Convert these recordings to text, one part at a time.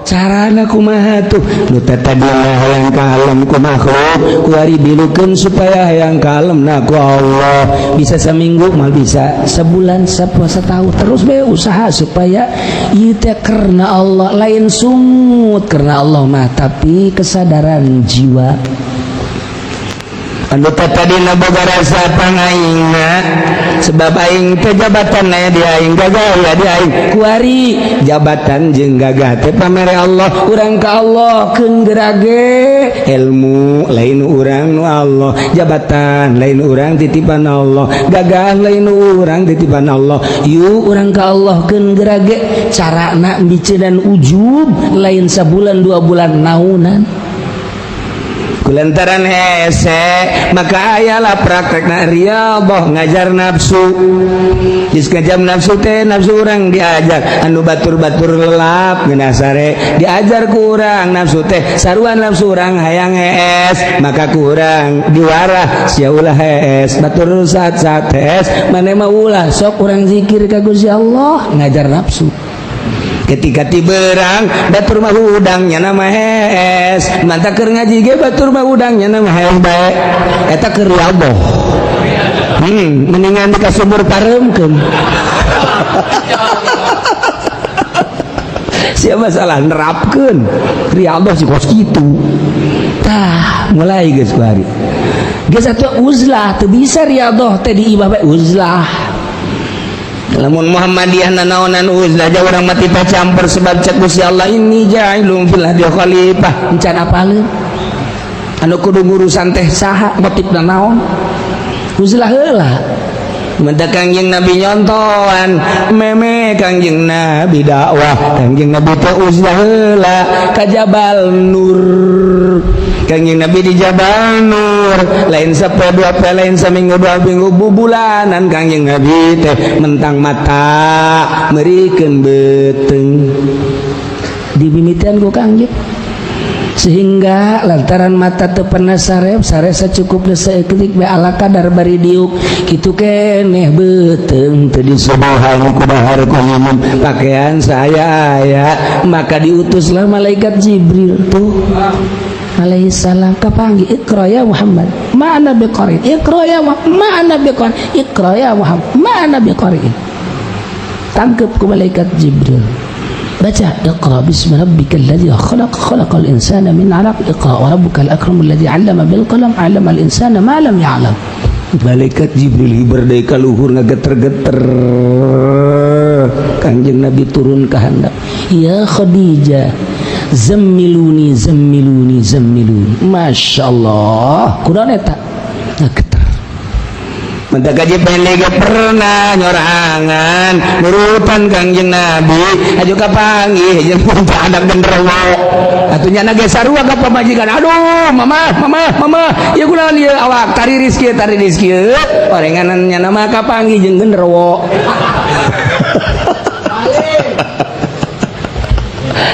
Carana kumaha tuh? Nu tadina hayang kalem ku makhluk, kuari dilukeun supaya hayang kalem na ku Allah. Bisa seminggu mal, bisa sebulan, sapuasa tahun, terus be usaha supaya ieu teh karena Allah, lain sungut karena Allah mah, tapi kesadaran jiwa. Anu tadina boga rasa pangaingna sebab aing teh jabatan aya di aing, gagah ya di aing, kuari jabatan jeung gagah teh pamere Allah. Urang ka Allah keun gerage, ilmu lain urang, nu Allah, jabatan lain urang, titipan Allah, gagah lain urang, titipan Allah. Yuk, urang ka Allah keun gerage. Carana dan ujub lain sabulan 2 bulan, naunan. Kulantaran hese maka ayalah praktek riyadhah, ngajar nafsu. Geus ngajar nafsu teh, nafsu urang diajar anu batur-batur lelap ngeunah sare, diajar ku urang nafsu teh. Saruan nafsu urang hayang hees, maka kurang diwarah, sia ulah hees, batur saat-saat hees maneh mah ulah, sok urang zikir ka Gusti Allah. Ngajar nafsu ketika tiberang, batur mah hudangnya nama hees, mantap keur ngaji ge batur mah hudangnya nama hees bae. Eta keur riyadhah. Mendingan di kasumur pareumkeun. Siapa salah nerapkeun riyadhah si kos kitu. Tah, mulai geus kuari geus atuh uzlah. Teu bisa riyadhah teh di imah bae uzlah. Lamun Muhammadiyah nanaonan uzlah, jauh urang mati teh campur, sebab cek Gusti Allah, inni ja'ilun fil ardi khalifah. Encan apaleun anu kudu ngurusan teh saha, motifna naon, uzlah heula. Menta Kangjeng Nabi nyontohan meme Kangjeng Nabi dakwah, Kangjeng Nabi teh uzlah heula ka Jabal Nur. Kangjeng Nabi di Jabal Nur lain sapoe dua poe, lain saminggu 2 minggu, bubulanan Kangjeng Nabi teh mentang mata merikeun beuteung dibimitian ku Kangjeng, sehingga lantaran mata teu pernah sarep sare, sacukupna saeutik be, ala kadar bari diuk kitu keneh beuteung teu disubuhan ku dahar ku minum, pakaian saya aya. Maka diutuslah malaikat Jibril tuh alaihi salam, kapanggih, "Iqra ya Muhammad, ma ana biqari. Iqra ya Muhammad, ma ana biqari. Iqra ya Muhammad, ma ana biqari." Tangkep ku malaikat Jibril, baca, "Iqra bismi rabbikal ladzi khalaq, khalaqal insana min 'alaq, iqra wa rabbukal akram alladzi 'allama bil qalam, 'allamal insana ma lam ya'lam." Malaikat Jibril hiber deui ka luhur, ngageter-geter. Kangjeng Nabi turun ka handap, "Ya Khadijah, zammiluni, zammiluni, zammiluni." Masya Allah, kunaon eta ngageter? Menta kaji pendek pernah nyorangan nurutan Kangjeng Nabi aju kapanggih jeung anak genderuwo atuh nya ge sarua ka pamajikan. "Aduh, mama, mama, mama, ieu kunaon ieu awak tariris kieu, tariris kieu?" Orenganan nya mah kapanggih jeung genderuwo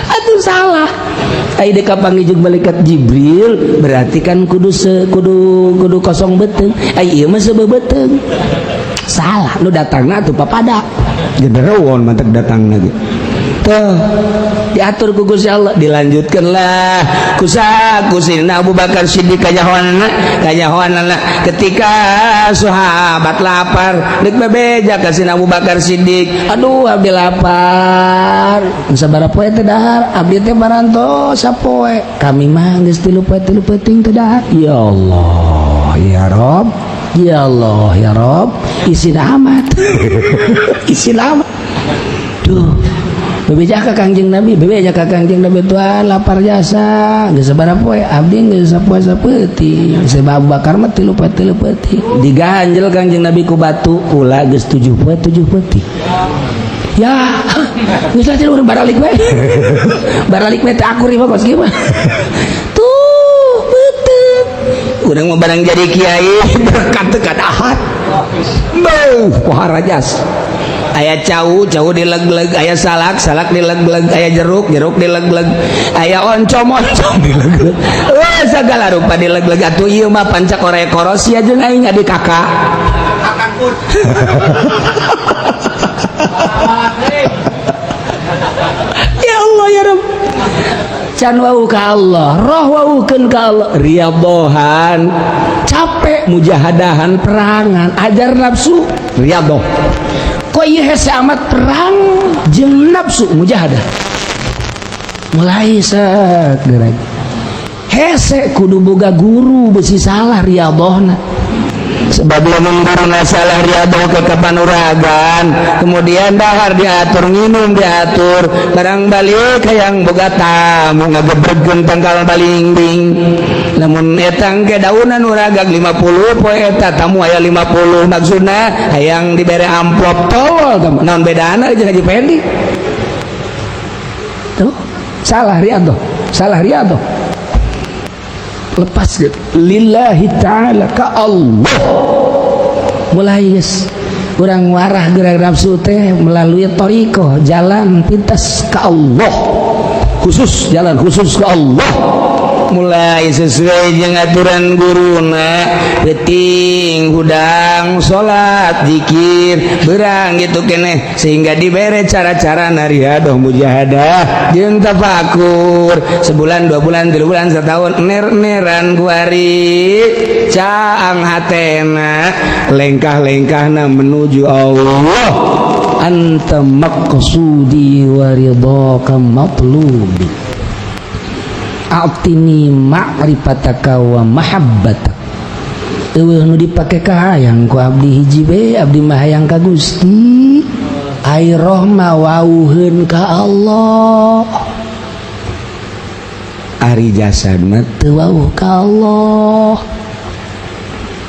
atuh salah. Ai dek kapanggih jeung malaikat Jibril berarti kan kudu se, kudu kudu kosong beuteung. Ai ieu mah seubeuh beuteung, salah. Nu datangna atuh papada genderuwo mantek datang lagi tuh. Diatur ku Gusti Allah, dilanjutkanlah kusa kusina Abu Bakar Siddiq kanyahoanana kanyahoanana ketika sahabat lapar deuk bebeja ka Sina Abu Bakar Siddiq, "Aduh, abdi lapar. Sabaraha poe teh dahar? Abdi teh parantos sapoe, kami mah geus 3 poe 3 peuting teh dahar." Ya Allah ya Rob, ya Allah ya Rob, isina amat, isina amat. Duh, bebeja ka Kangjeng Nabi, bebeja ka Kangjeng Nabi, "Tuhan, lapar jasa. Geus sabaraha poe?" "Abdi geus sapoe sapeuting." Sebab Abu Bakar mah 3 poe 3 peuting. Diganjel Kangjeng Nabi ku batu, "Kula geus 7 poe 7 peuting." Ya geus lah, urang baralik we, baralik we teh akur ieu mah kos kieu mah. Tuh beuteung urang mah barang jadi kiai berkat teu ahad. Beuh, pohara jas. Aya cau, cau dileg-leg, aya salak, salak dileg-leg, aya jeruk, jeruk dileg-leg, aya oncom, oncom dileg-leg. Wah, segala rupa dileg-leg atuh. Ieu mah pancak korek koros ya jeung aing adik kakak. Ya Allah ya Rabb. Can wau ka Allah, roh waukeun ka Allah, riyadhohan capek, mujahadahan perangan, ajar nafsu riyadhoh. Kok ieu hese amat perang jeung nafsu mujahadah. Mulai segerak hese kudu boga guru besi salah riyadhohna. Sebab lamun guruna salah riyadhoh ke kapanuragan, kemudian dahar diatur, nginum diatur, barang balik hayang boga tamu ngagebregkeun tangkal balingbing. Lamun eta engke daunan uragag 50 poe eta tamu aya 50, maksudna hayang dibere amplop tolol, naon bedana jeung Haji Pendi? Tuh, salah riyadhoh, salah riyadhoh. Lepas gitu. Lillahi ta'ala ka Allah. Mulai geus urang warah gerak nafsu teh melalui thariqah, jalan pintas ka Allah. Khusus jalan khusus ke Allah. Mulai sesuai jeung aturan guruna, peuting hudang salat, zikir, berang gitu keneh sehingga dibere cara-cara riyadhoh mujahadah jeung tafakur. Sebulan, 2 bulan, 3 bulan, setahun, ner-neran kuari caang hatena, lengkah-lengkahna menuju Allah. Anta maqsudi wa ridhaka matlubi, a'tini ma'rifataka wa mahabbatak. Eueuh nu dipake kahayang ku abdi hiji be, abdi mah hayang ka Gusti. Ai roh mah wauheun ka Allah, ari jasad mah teu wauh ka Allah.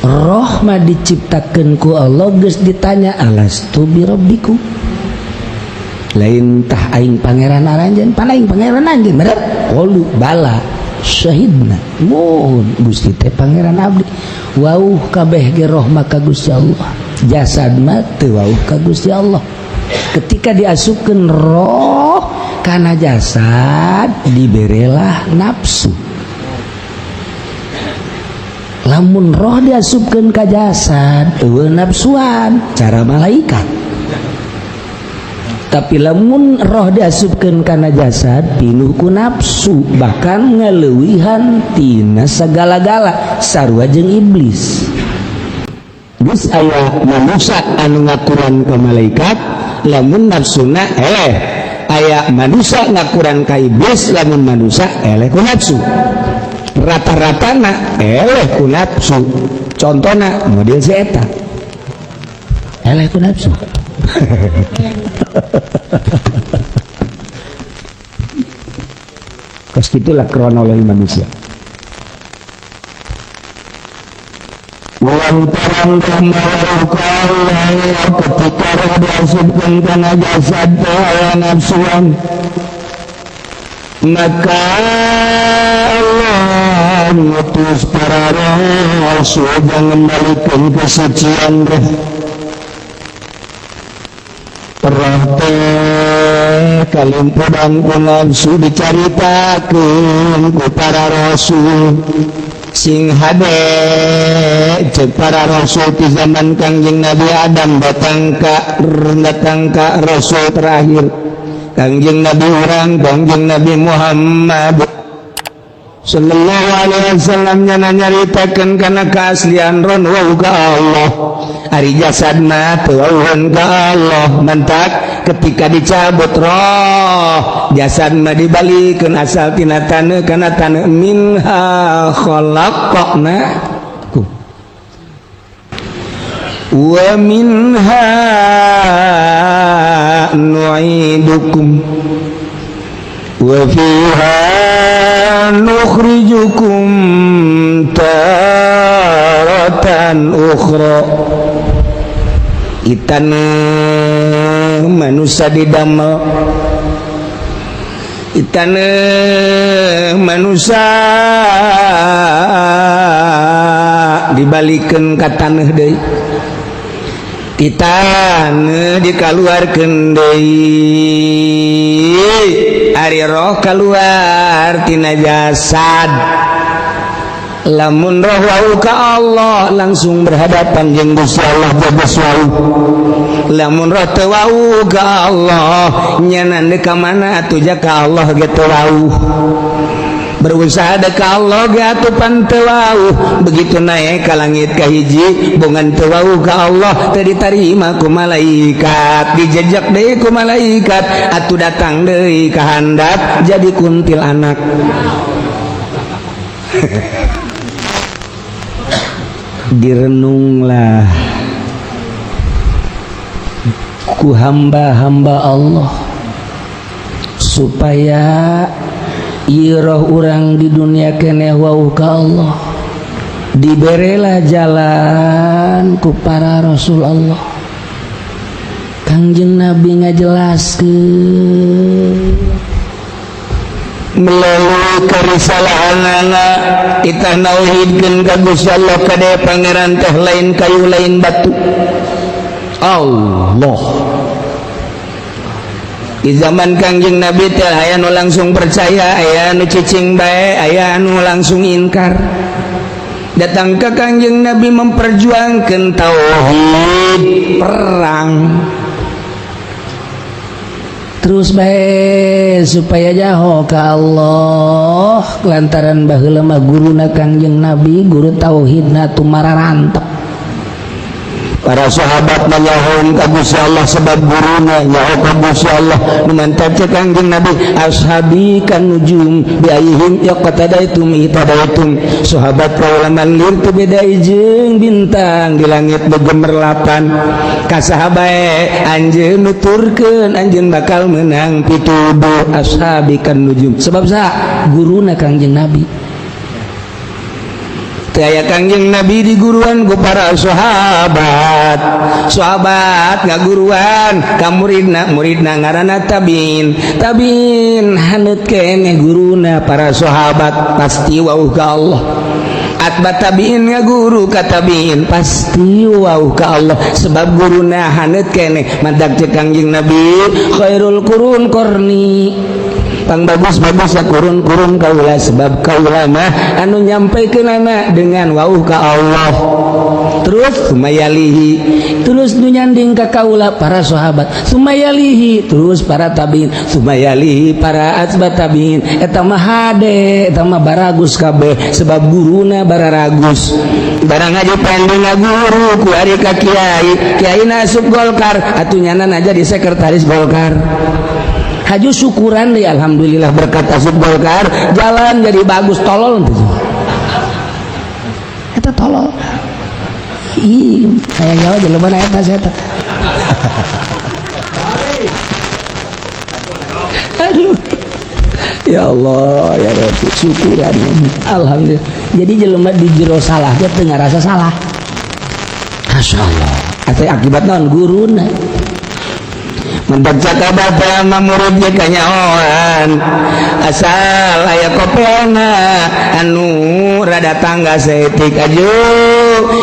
Roh mah diciptakeun ku Allah geus ditanya alastu birabbikum, lain tah aing pangeran aranjeun, pan aing pangeran anjeun bener. Qalu bala syahidna, mohon Gusti teh pangeran abdi. Wauh kabeh ge roh mah ka Gusti Allah, jasad mah teu wauh ka Gusti Allah. Ketika diasupkeun roh kana jasad, diberelah nafsu. Lamun roh diasupkeun ka jasad eueuh nafsuan cara malaikat, tapi lamun roh diasupkeun kana jasad pinuh ku nafsu, bahkan ngaleuwihan tina sagala-gala, sarua jeung iblis. Geus aya manusia anu ngakuran ka malaikat lamun nafsuna eleh, aya manusia ngakuran ka iblis lamun manusia eleh ku nafsu. Rata-rata na eleh ku nafsu, contohna model si eta eleh ku nafsu. Kos itulah kronologi manusia. Lantaran ketika roh diasupkan kana jasad teh nafsuan, maka Allah ngutus para rasul mengembalikan kesucian roh. Roh teh kalimpudan ku nafsu dicaritakeun ku para rasul sing hade. Cek para rasul di zaman Kangjeng Nabi Adam datang ka rasul terakhir, Kangjeng Nabi urang, Kangjeng Nabi Muhammad sallallahu alaihi wasallam, nyana nyaritakeun kana keaslian roh wau ka Allah, ari jasad mah teu wauheun ka Allah. Mantak ketika dicabut roh, jasad mah dibalikeun asal tina taneuh kana taneuh, minha khalaqnakum wa minha nu'idukum wa fiha nukhrijukum taratan ukhra. Itan manusia didamel, itan manusia dibalikeun ka taneuh deui, ti taneuh dikaluarkeun deui, ari roh keluar tina jasad. Lamun roh wau ka Allah, langsung berhadapan jeung Gusti Allah, bebas wau. Lamun roh teu wau ka Allah, nyana ka mana atuh ja ka Allah ge teu wau, berusaha dek ka Allah ge atuh pan teu wau. Begitu naik ka langit kahiji, bongan teu wau ka Allah, teu ditarima ku malaikat, dijejak deui ku malaikat, atuh datang deui ka handap jadi kuntilanak. Direnunglah ku hamba-hamba Allah supaya iroh urang di dunia keneh wau ka Allah. Diberelah jalan ku para rasul Allah. Kangjeng Nabi ngajelaskeun melalui kerisalahanana kita nauhidkeun ka Gusti Allah, kade pangeran teh lain kayu, lain batu, Allah. Di zaman Kangjeng Nabi teh aya nu langsung percaya, aya nu cicing bae, aya nu langsung inkar. Datang ke Kangjeng Nabi memperjuangkan tauhid, perang terus bae supaya jaho ka Allah, lantaran baheula mah guruna Kangjeng Nabi guru tauhidna tumararantep. Para sahabat menyahoun ka Gusti Allah sebab guruna nyaho ka Gusti Allah. Nu mantap cek Kangjeng Nabi, ashabi kan nujum bi ayyihim yaqtadaitum ihtadaitum. Sahabat kaula lir teu beda jeung bintang di langit begemerlapan. Ka saha bae anjeun nuturkeun, anjeun bakal menang pituduh. Ashabi kan nujum, sebab saha? Guruna Kangjeng Nabi. Teu aya Kangjeng Nabi di guruan ku para sahabat, sahabat ngaguruan ka muridna, muridna ngaranna tabiin, tabiin haneut keneh guruna para sahabat, pasti wauh ka Allah. Atba tabiin ngaguru ka tabiin, pasti wauh ka Allah sebab guruna haneut keneh. Madak cek Kangjeng Nabi, khairul qurun qarni, pang bagus-bagus ya kurun-kurun kaula, sebab kaula mah anu nyampaikeunana dengan wauh ka Allah. Terus sumayalihi, terus nu nyanding ka kaula para sahabat, sumayalihi, terus para tabiin, sumayalihi, para atba tabiin. Eta mah hade, eta mah baragus kabeh sebab guruna bararagus. Barang aja pending ngaguru ku ari ka kiai, kiai asup Golkar atuh nyana aja di sekretaris Golkar. Haju syukuran deh, alhamdulillah berkat asup Golkar jalan jadi bagus. Tolol eta, tolol. Ih, kayak nyawa jelema eta saya. Aduh, ya Allah ya Rabbi, syukuran alhamdulillah. Jadi jelema di jero salah dia teu ngarasa salah. Masya Allah, atau akibat naon? Guruna. Mendak cakap sama muridnya kanyahoan, asal aya kopena anu rada tangga saeutik aju,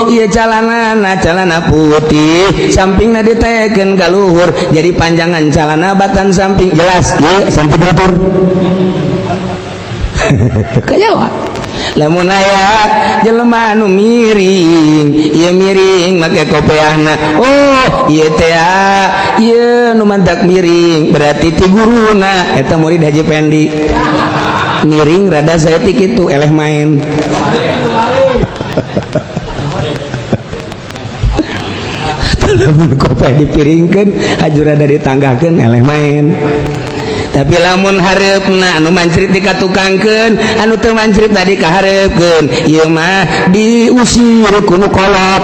ieu calanana calana putih, sampingna ditekeun ka luhur, jadi panjangan calana batan samping, jelas ieu samping batur kanyahoan. Lamun aya jelema anu miring, ieu miring make kopeahna, oh ieu teh ieu nu mantak miring, berarti ti guruna. Eta murid Haji Pendi miring rada saeutik itu eleh main. Lamun kopeah dipiringkeun haju rada ditanggahkeun, eleh main. Tapi lamun hareupna anu mancrit dikatukangkeun, anu teu mancrit tadi kahareupeun, ieu mah diusir ku nu kolot.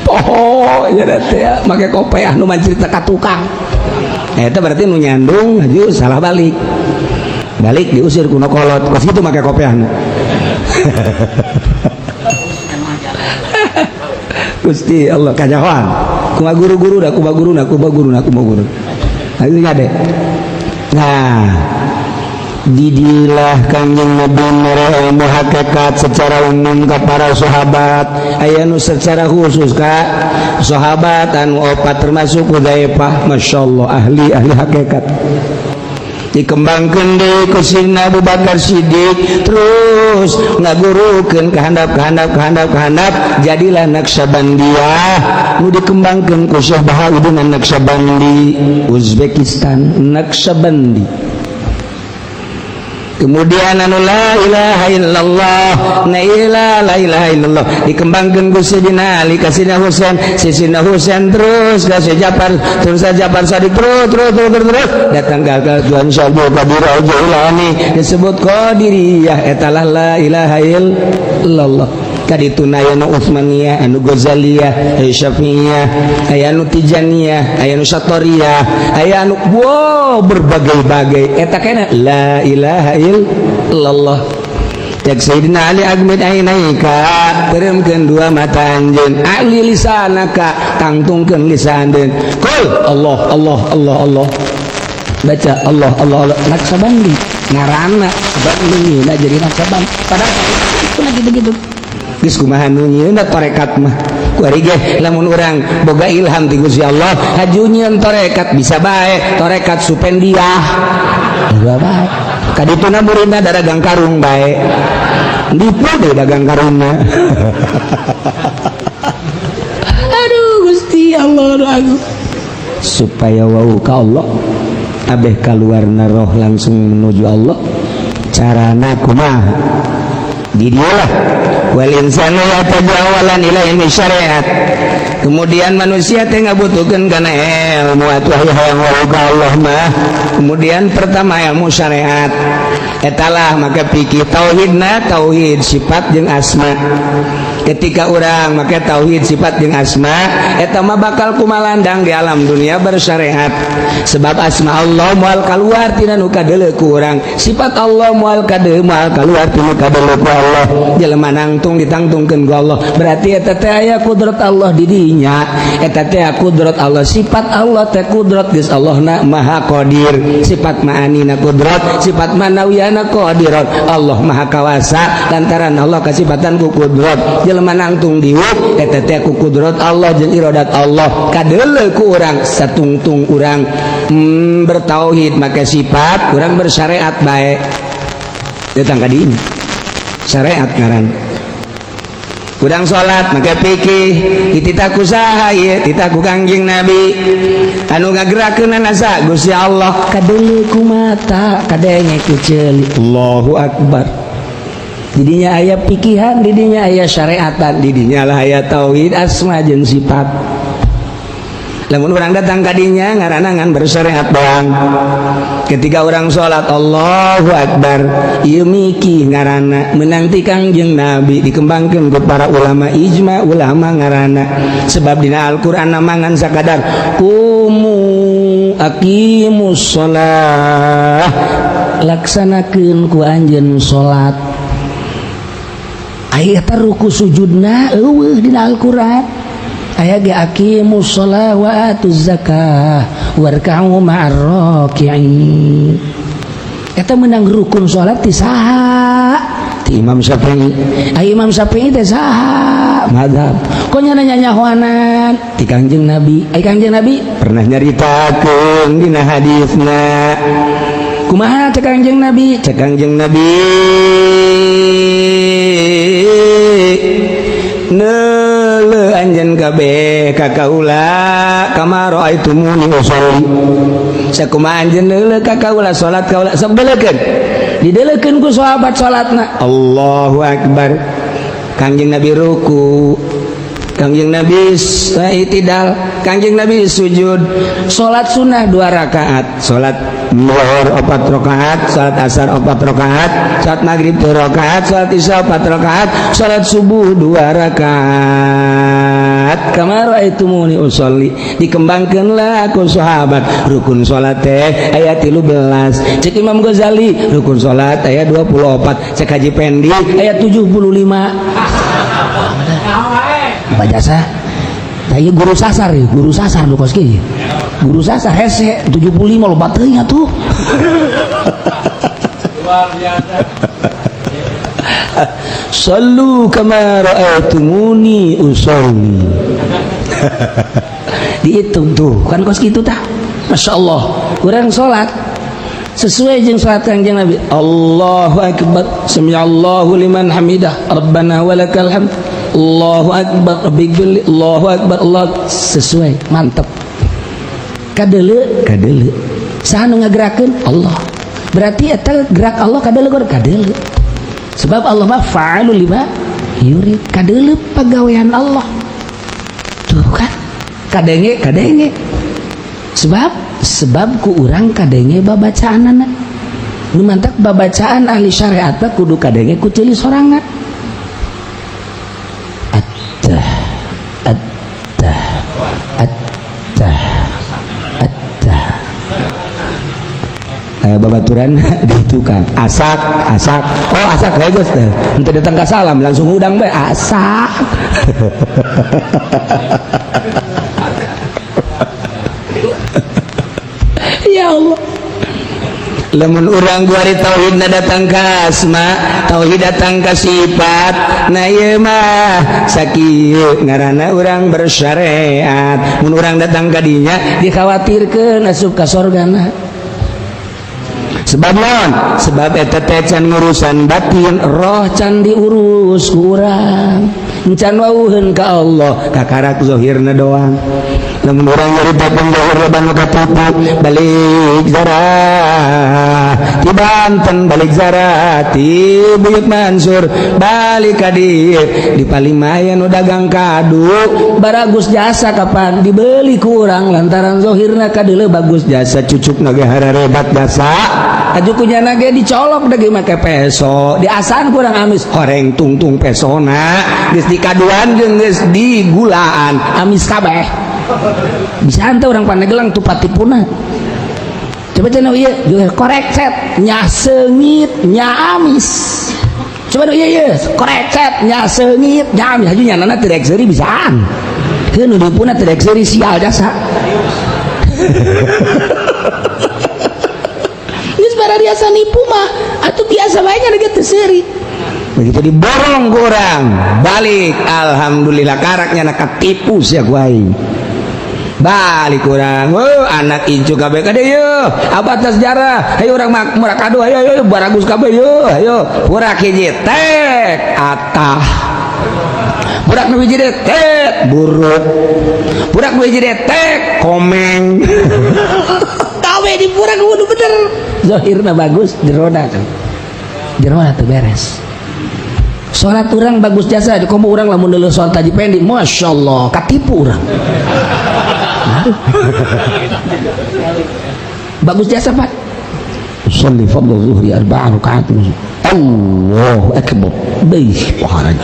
Poho nya teh make kopeah nu mancrit ka tukang. Eta berarti nu nyandung haju salah, balik balik diusir ku nu kolot, kos kitu make kopeahna. Gusti Allah kanyahoan kuma guru-guru dah, kuma guru, kuma guru, kuma guru. Nah, itu nyade. Nah, didilah Kangjeng Nabi mere ilmu hakikat secara umum ke para sahabat, aya nu secara khusus ka sahabat anu opat termasuk Hudzaifah, masyaallah ahli ahli hakikat. Dikembangkan deui ku Sidina Abu Bakar Siddiq, terus ngagurukeun ka handap, ka handap, ka handap, ka handap, jadilah Naqsyabandiyah nu dikembangkeun ku Syekh Bahauddin Naqsyabandi, Uzbekistan, Naqsyabandi. Kemudian anu la ilaha illallah, na ila la ilaha illallah dikembangkan ku Sayyidina Ali ka Sayyidina Husain, Sayyidina Husain terus ka Syekh Jafar, terus ka Jafar Sadiq, terus terus terus terus, terus datang ke Tuhan Syekh Abdul Qadir Jailani, disebut Qadiriyah. Etalah la ilaha illallah. Kadituna aya nu Utsmaniyah, anu Ghazaliyah, aya Syafi'iyah, aya anu Tijaniyah, aya anu Satoriyah, aya anu wow, berbagai-bagai. Eta kena la ilaha illallah. Cek Sayyidina Ali, "Aghmid ainaika," peureumkeun dua mata anjeun, "Ali lisanaka," tangtungkeun lisan anjeun, "Qul Allah, Allah, Allah, Allah," baca Allah, Allah, Allah. Naksabandi ngaranna, Bandung nah jadi Naksabandi, padahal itu lagi begitu. Geus kumaha nu nyieunna tarekat mah kuari ge, lamun urang boga ilham ti Gusti Allah haju nyieun tarekat, bisa bae tarekat Supendiah, bisa bae. Kadituna muridna dagang karung bae, nipu deh dagang karungna. Aduh Gusti Allah, aku supaya wau ka Allah abeh kaluarna roh langsung menuju Allah, carana kumaha? Di dialah wal insanu yatajawalan ila ilmi syariat. Kemudian manusia teh ngabutuhkeun kana ilmu atuh hayang wau ka Allah mah. Kemudian pertama ilmu syariat, etalah maka pikir tauhidna tauhid sifat jeung asma. Ketika orang make tauhid sifat jeung asma, eta mah bakal kumalandang di alam dunia bersyariat, sebab asma Allah moal keluar tina nu kadeuleu ku urang, sifat Allah moal kade moal keluar tina kadeuleu ku Allah. Jelema nangtung ditangtungkeun ku Allah, berarti eta teh aya kudrat Allah di dinya. Eta teh kudrat Allah, sifat Allah teh kudrat. Geus Allah na maha qadir, sifat ma'anina kudrat, sifat manawiyana qadirat. Allah maha kawasa lantaran Allah kasifatan ku kudrat. Jelema nangtung diuk, eta teh ku kudrat Allah jeung iradat Allah kadeuleu ku urang. Satungtung urang bertauhid make sifat, urang bersyariat bae, datang ka dieu syariat ngaran. Urang salat make fikih, dititah ku saha ieu? Titah ku Kangjeng Nabi. Anu ngagerakeun saha? Gusti Allah. Kadeuleu ku mata, kadenge ku ceuli. Allahu akbar. Didinya aya pikihan, didinya aya syariatan, didinya lah aya tauhid asma jeung sifat. Lamun urang datang kadinya ngaranna ngan bersyariat doang. Ketika orang sholat Allahu Akbar, ieu mikih ngaranna, menang ti Kangjeng Nabi, dikembangkeun ku para ulama, ijma ulama ngaranna, sebab dina Al-Qur'an mangan sakadar qumu aqimus shalah, laksanakeun ku anjeun salat. Aya eta ruku sujudna euweuh dina Al-Qur'an. Aya ge aqimus shalah wa atuz zakah warka'u ma'ar raki'in. Eta menang rukun salat ti saha? Ti Imam Syafi'i. Ai Imam Syafi'i teh saha? Mazhab kok nya nyahoanan ti Kangjeng Nabi. Ai Kangjeng Nabi pernah nyaritakeun dina hadisna. Kumaha cek Kangjeng Nabi? Cek Kangjeng Nabi, "Neuleu anjeun kabeh ka kaula, kama raaitumuni usolli," sakumaha anjeun neuleu ka kaula salat. Kaula sok deuleukeun. Dideuleukeun ku sahabat salatna. Allahu akbar. Kangjeng Nabi ruku, Kangjeng Nabi itidal, Kangjeng Nabi sujud. Salat sunnah dua rakaat, salat zuhur empat rakaat, salat asar empat rakaat, salat maghrib dua rakaat, salat isya empat rakaat, salat subuh dua rakaat. Kama raaitumuni usolli. Dikembangkanlah ku sahabat rukun salat teh aya 13. Cek Imam Ghazali rukun salat aya 24, cek Haji Pendi aya 75. Baca saya guru sasar ya, guru sasar lu kos kieu. Guru sasar hese 75 lo teuing atuh. Luar biasa. Sallu kama ra'aitumuni usolli. Dihitung tuh kan kos kitu tah. Masya Allah, kurang salat. Sesuai jeung salat Kangjeng Nabi. Allahu akbar. Sami'allahu liman hamidah. Rabbana walakal hamd. Allahu akbar. Rabbighfirli. Allahu akbar. Allah sesuai, mantap. Kadeuleu, kadeuleu. Saha nu ngagerakeun? Allah. Berarti eta gerak Allah kadeuleu kadeuleu. Sebab Allah mah fa'alul lima yurid. Kadeuleu pagawean Allah. Tuh kan? Kadenge, kadenge. Sebab ku urang kadenge babacaanana. Nu mantak babacaan ahli syariat mah kudu kadenge ku ceuli sorangan. Attah, attah, attah, attah. Babaturan di tukang asak asak, oh asak geus teh henteu datang ka salam langsung udang bae asak. Ya Allah, lamun urang guari tauhidna datang ka asma, tauhid datang ka sifat, nah ieu mah sakieu ngaranna urang bersyariat. Mun urang datang ka dinya dikhawatirkeun asup ka sorgana. Sebab naon? Sebab eta teh can ngurusan batin, roh can diurus ku urang, can wauheun ka Allah, kakarak zahirna doang. Lamun urang nyaritakeun zahir ban katipu, balik zarah ti Banten, balik zarah ti Buyut Mansur, balik ka dieu di Palimayan nu dagang kadu baragus jasa kapan dibeli ku urang lantaran zahirna kadeuleu bagus jasa, cucukna ge harebat jasa. Aju kunyana ge dicolok daging make peso, diasaan kurang amis horeng tungtung pesona geus dikaduan jeung geus digulaan amis kabeh. Bisa ante orang Pandeglang tuh patipuna. Coba cenah ieu juga korek set nya seungit nya amis. Coba ieu ieu korek set nya seungit nya amis, haju nyanana teu rek seuri bisaan. Heuh nu dipuna teu rek seuri sial jasa. Geus biasa nipu mah atau biasa bae nya teu seuri. Begitu diborong ku urang balik, alhamdulillah karaknya nak ketipu sia ku aing. Balik kurang, oh, anak incu kabeh kade yeuh, abad sejarah, ayo urang mah kado, ayo ayo baragus kabeh yeuh, ayo burak hiji tek atah, burak nu hiji tek buruk, burak nu hiji tek komeng. Kawe di burak kudu bener, zahirna bagus, jerona kan jerona teu beres. Salat urang bagus jasa, di komo urang lamun deuleu salat Haji Pendi, Masya Allah, katipu urang. Bagus jasa Pak. Sholli fardhu zuhri arba'a rakaat. Allahu akbar. Baih paharaj.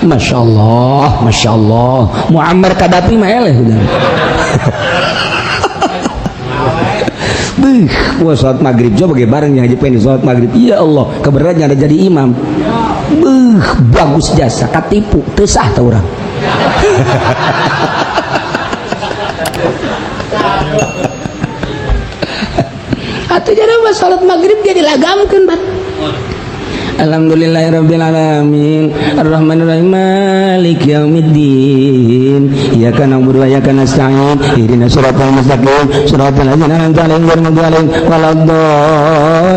Masya Allah, Masya Allah. Muammar Gaddafi mah eleh udah. Beuh, wah salat maghrib coba ge bareng yang Haji Pendi salat maghrib. Ya Allah, keberadaan ada jadi imam. Beuh, bagus jasa, katipu, teu sah tah urang. Atuh jadi mah salat maghrib jadi lagamkeun bat. Alhamdulillahirabbil alamin arrahmanirrahim maliki yaumiddin iyyaka na'budu wa iyyaka nasta'in ihdinas siratal mustaqim siratal ladzina an'amta 'alaihim ghairil maghdubi 'alaihim waladdallin.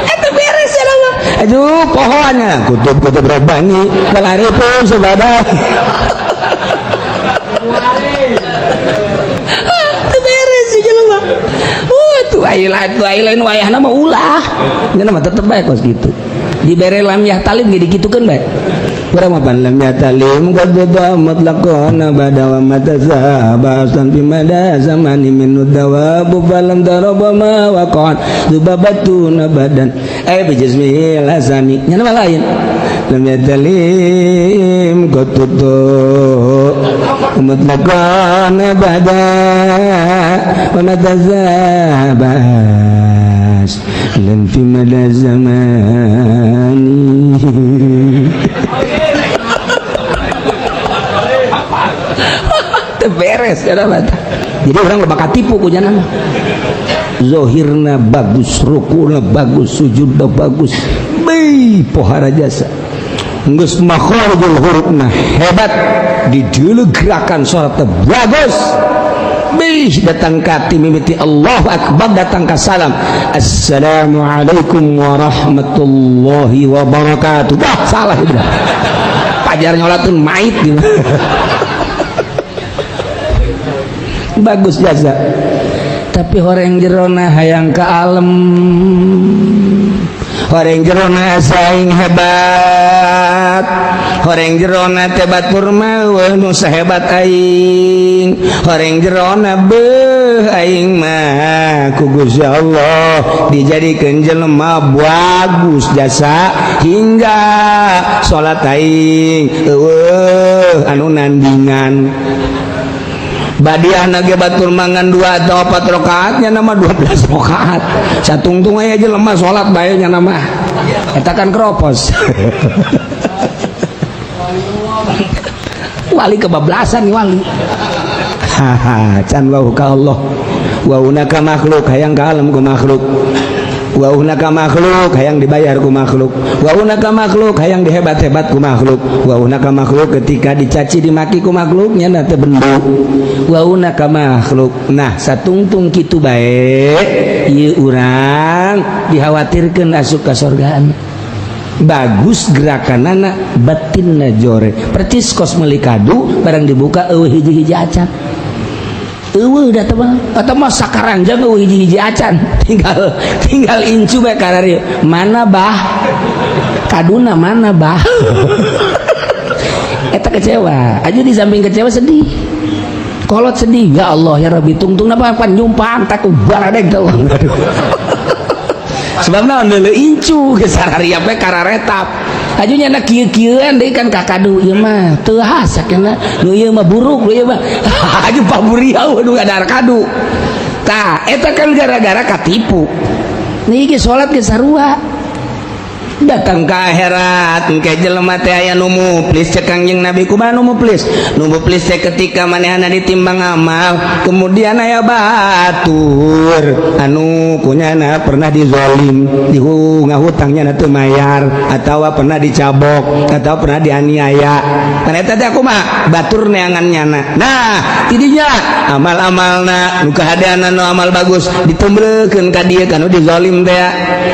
Eta beres ya mah. Aduh pohonnya kutub-kutub rabbani wal arifun subhanahu. Tuh lain wayahna mah ulah. Nya mah tetep bae kos kitu. Dibere lam yahtalim ge dikitukeun bae. Urang mah pan lam yahtalim qad mutlaqan bada wa matazabasan bi mada zamani min dawabu balam daraba ma waqan dubabatun abadan ay bi jismil hasani. Nya mah lain. Lam yahtalim qad mutlaqan abada wa matazabas lan fi mada zamani. Teu beres ya mata. Jadi orang lebih katipu ku jana mah. Zahirna bagus, rukuna bagus, sujudna bagus. Bei pohara jasa. Geus makharijul hurufna hebat, di dulu gerakan sholat bagus. Bih datang ka mimiti Allahu akbar datang ka salam, "Assalamualaikum warahmatullahi wabarakatuh." Wah, salah itu. Pajar nyolatun mait gitu. Bagus jasa, tapi horeng jerona hayang ke alam, horeng jerona saing hebat, horeng jerona teh batur mah nu sahebat aing, horeng jerona beuh aing mah ku Gusti Allah dijadikeun jelema bagus jasa hingga salat aing eueuh anu nandingan. Badiah nage batur mangan dua atau empat rakaatnya nama 12 rakaat, satungtung aja jelema salat bae nya nama eta kan keropos. Wali kebablasan nih wali. Haha, can wau ka Allah, wauna ka makhluk, hayang ka alam ku makhluk, wauna ka makhluk, hayang dibayar ku makhluk, wauna ka makhluk, hayang dihebat-hebat ku makhluk, wauna ka makhluk, ketika dicaci dimaki ku makhluknya teu bendu, wauna ka makhluk. Nah, satungtung kitu bae ieu urang dikhawatirkeun asup ka sorgaan. Bagus gerakanana, batinna jore, percis kos meuli kadu, barang dibuka eueuh hiji-hiji acan. Eueuh da teh atau mah sakaranjang eueuh hiji-hiji acan, tinggal tinggal incu bae kararieu, "Mana bah kaduna, mana bah?" Eta kecewa aja. Di samping kecewa, sedih, kolot sedih, "Ya Allah, ya Rabbi." Tungtung apa pan nyumpang tak baradeg teh, sebab naon? Deuleu incu geus sarariap we kararetap. Aju nyana kieu-kieuan deui kan ka kadu ieu mah teu hasak cenah, nu ieu mah buruk, nu ieu mah aju paburiau nu ngadar kadu. Tah, eta kan gara-gara katipu. Nih ge salat ge sarua, datang ke akhirat engke jelema teh aya nu muflis. Cek Kangjeng Nabi, "Kumaha nu muflis?" Nu muflis teh ketika manehna ditimbang amal, kemudian aya batur anu kunyana pernah dizolim, dihu ngahutangnya teu mayar, atawa pernah dicabok atau pernah dianiaya kan. Eta teh kumaha batur neangan nyana. Nah, tidinya amal-amalna nu kahadeana, nu amal bagus ditembrekeun ka dieu, ka nu dizolim teh.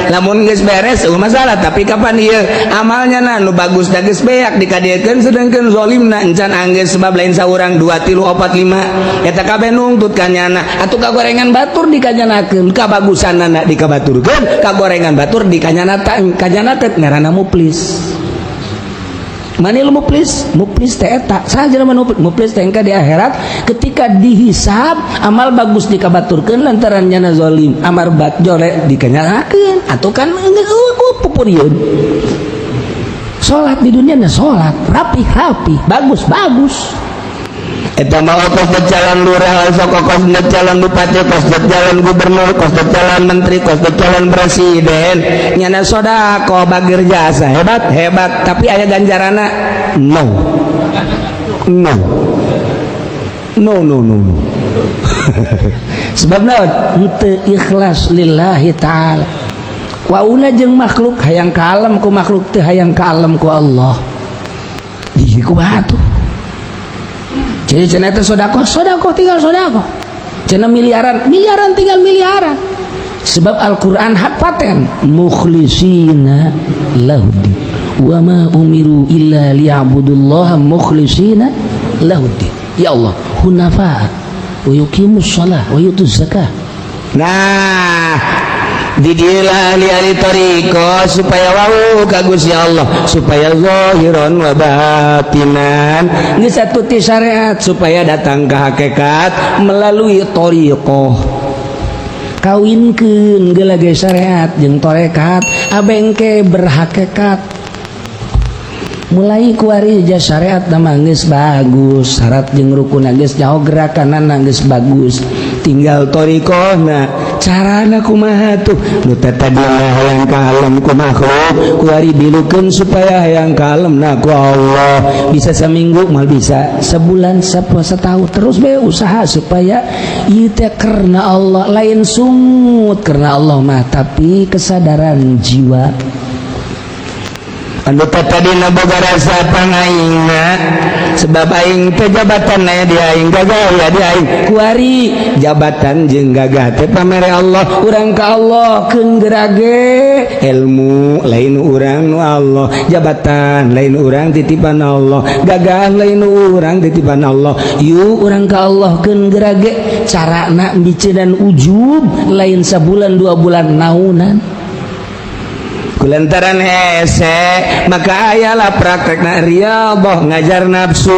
Lamun geus beres, eueuh masalah. Tapi kapan ieu amalnya na nu bagus da geus beak dikadiekeun, sedangkan zolimna encan anggeus, sebab lain saurang, dua, tilu, opat, lima, eta kabeh nungtut ka nyana. Atuh kagorengan batur dikanyanakeun, kabagusanana dikabaturkeun, kagorengan batur dikanyana, kanyanakeun, ngaranna muflis. Manil muflis, muflis teh eta saha jelema muflis teh? Engke di akhirat ketika dihisab, amal bagus dikabaturkeun lantaran nyana zalim, amal bat jore dikanyanakeun. Atuh kan geus pupurieun. Salat di dunia na salat rapi rapi, bagus bagus. Eta mah kos calon lurah, sok kos calon bupati, kos calon gubernur, kos calon menteri, kos calon presiden, nyana sodako, bagir jasa, hebat hebat, tapi aya ganjarana? No, no, no, no, no, no. Sebab naon? Henteu ikhlas lillahi ta'ala. Wauna jeung makhluk, hayang kalem ku makhluk, teu hayang kalem ku Allah. Di kumaha tuh? Jadi cenah teh sodako, sodako tinggal sodako. Cenah miliaran, miliaran tinggal miliaran. Sebab Al-Quran hak paten. Mukhlisina lahuddin. Wa ma umiru illa liya'budullaha mukhlisina lahuddin. Ya Allah, hunafa wa yuqimus shalah wa yutuz zakah. Nah, didilah ahli-ahli thariqah supaya wau ka Gusti Allah, supaya zahiran wa batinan. Ini satu ti syariat supaya datang ke hakikat melalui thariqah. Kawinkeun geula ge syariat jeung tarekat, abengke berhakikat. Mulai kuari ja syariat nama geus bagus, syarat jeung rukun geus nyaho, gerakanana geus bagus, tinggal thariqahna. Carana kumaha tuh? Nu tadina hayang kalem ku makhluk, kuari dilukeun supaya hayang kalem na ku Allah. Bisa seminggu mal, bisa sebulan, setahun, terus be usaha supaya ieu teh karena Allah, lain sungut karena Allah mah, tapi kesadaran jiwa. Anu tadina boga rasa pangaingna sebab aing teh jabatan aya di aing, gagah ya di aing. Kuari jabatan jeung gagah teh pamere Allah. Urang ka Allah keun gerage. Ilmu lain urang, nu Allah. Jabatan lain urang, titipan Allah. Gagah lain urang, titipan Allah. Yuk, urang ka Allah keun gerage. Carana dan ujub lain sabulan 2 bulan, naunan. Kulantaran hese maka ayalah praktek na riyadhah, ngajar nafsu.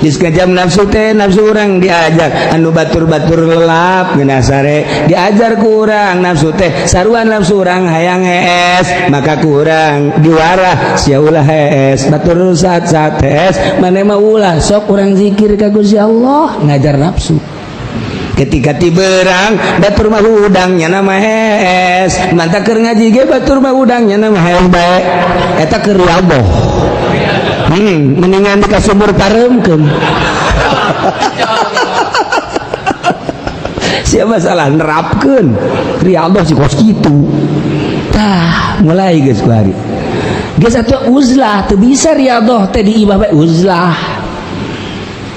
Geus ngajar nafsu teh, nafsu urang diajar anu batur-batur lelap ngeunah sare, diajar ku urang nafsu teh. Saruan nafsu urang hayang hees, maka ku urang diwarah, sia ulah hees, batur saat-saat hees maneh mah ulah, sok urang zikir ka Gusti Allah. Ngajar nafsu ketika tiberang, batur mah hudangnya nama hees, mantap keur ngaji ge batur mah hudangnya nama hees bae. Eta keur riyadhah. Mendingan di ka sumur pareumkeun. Siapa salah nerapkeun riyadhah si kos kitu. Tah, mulai geus kuari geus atuh uzlah. Teu bisa riyadhah teh di imah bae uzlah.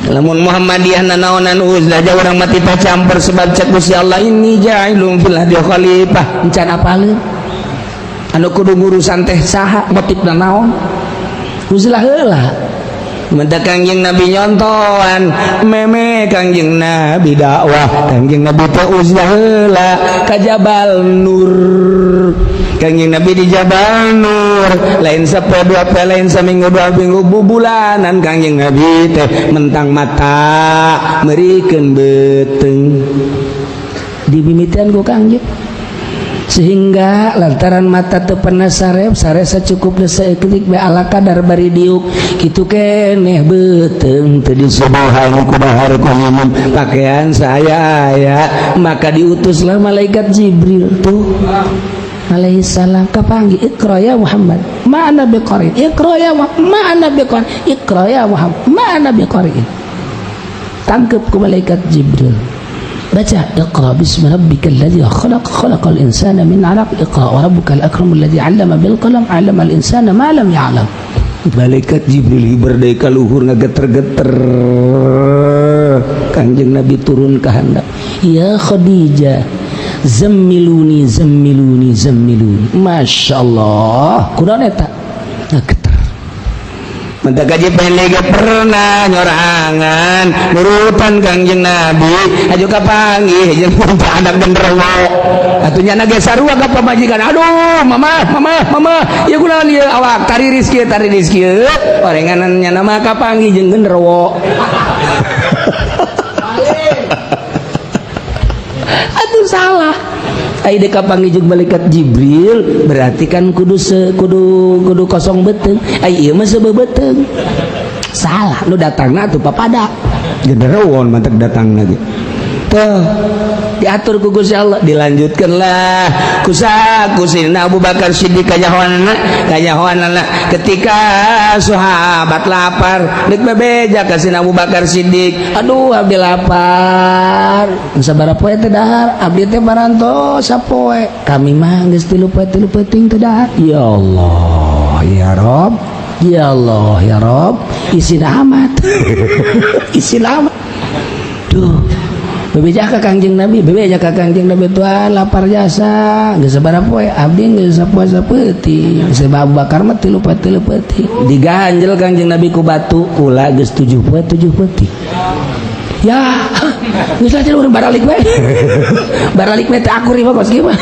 Lamun Muhammadiyah nanaonan uzlah, jauh urang mati teh campur, sebab cek Gusti Allah, inni ja'ilun fil ardi khalifah. Encan apaleun anu kudu ngurusan teh saha, motifna naon, uzlah heula. Menta Kangjeng Nabi nyontohan meme Kangjeng Nabi dakwah, Kangjeng Nabi teh uzlah heula ka Jabal Nur. Kangjeng Nabi di Jabal Nur lain sapoe dua poe, lain saminggu 2 minggu, bubulanan. Kangjeng Nabi teh mentang mata merikeun beuteung dibimitian ku Kangjeng, sehingga lantaran mata teu pernah sarep sare, sacukup saeutik be, ala kadar bari diuk kitu keneh beuteung teu disubuhan ku dahar ku minum, pakaian saya aya. Maka diutuslah malaikat Jibril tuh alaihi salam, kapanggih, "Iqra ya Muhammad, ma ana biqari. Iqra ya Muhammad, ma ana biqari. Iqra ya Muhammad, ma ana biqari." Tangkep ku malaikat Jibril, baca, "Iqra bismi rabbikal ladzi khalaq, khalaqal insana min 'alaq, iqra wa rabbukal akram alladzi 'allama bil qalam, 'allamal insana ma lam ya'lam." Malaikat Jibril hiber deui ka luhur, ngageter-geter. Kanjeng Nabi turun ke handap, "Ya Khadijah, zammiluni, zammiluni, zammiluni." Masya Allah, kunaon eta ngageter? Menta kaji pendek pernah nyorangan nurutan Kangjeng Nabi aju kapanggih jeung anak genderuwo atuh nya ge sarua ka pamajikan. "Aduh, mama, mama, mama, ieu kunaon ieu awak tariris kieu, tariris kieu?" Orenganan nya mah kapanggih jeung genderuwo atuh salah. Ai dek kapanggih jeung malaikat Jibril berarti kan kudu se, kudu kudu kosong beuteung. Ai ieu mah seubeuh beuteung, salah nu datangna atuh. Papada genderuwo mantek datang lagi tuh, diatur ku Gusti Allah, dilanjutkanlah kusa kusina Abu Bakar Siddiq kanyahoanana kanyahoanana ketika sahabat lapar deuk bebeja ka Abu Bakar Siddiq, "Aduh, abdi lapar. Sabaraha poe teh dahar?" "Abdi teh parantos sapoe." "Kami mah geus 3 poe 3 peuting teh dahar." "Ya Allah ya Rob, ya Allah ya Rob." Isin amat, isin amat. Duh, bebeja ka Kangjeng Nabi, bebeja ka Kangjeng Nabi, "Tuan, lapar jasa. Geus sabaraha poe?" "Abdi geus sapoe sapeuting." Sebab Abu Bakar mah 3 poe 3 peuting. Diganjel Kangjeng Nabi ku batu, "Kula geus 7 poe 7 peuting." Ya geus lah, urang baralik bae, baralik bae teh akur ieu mah, kos kieu mah.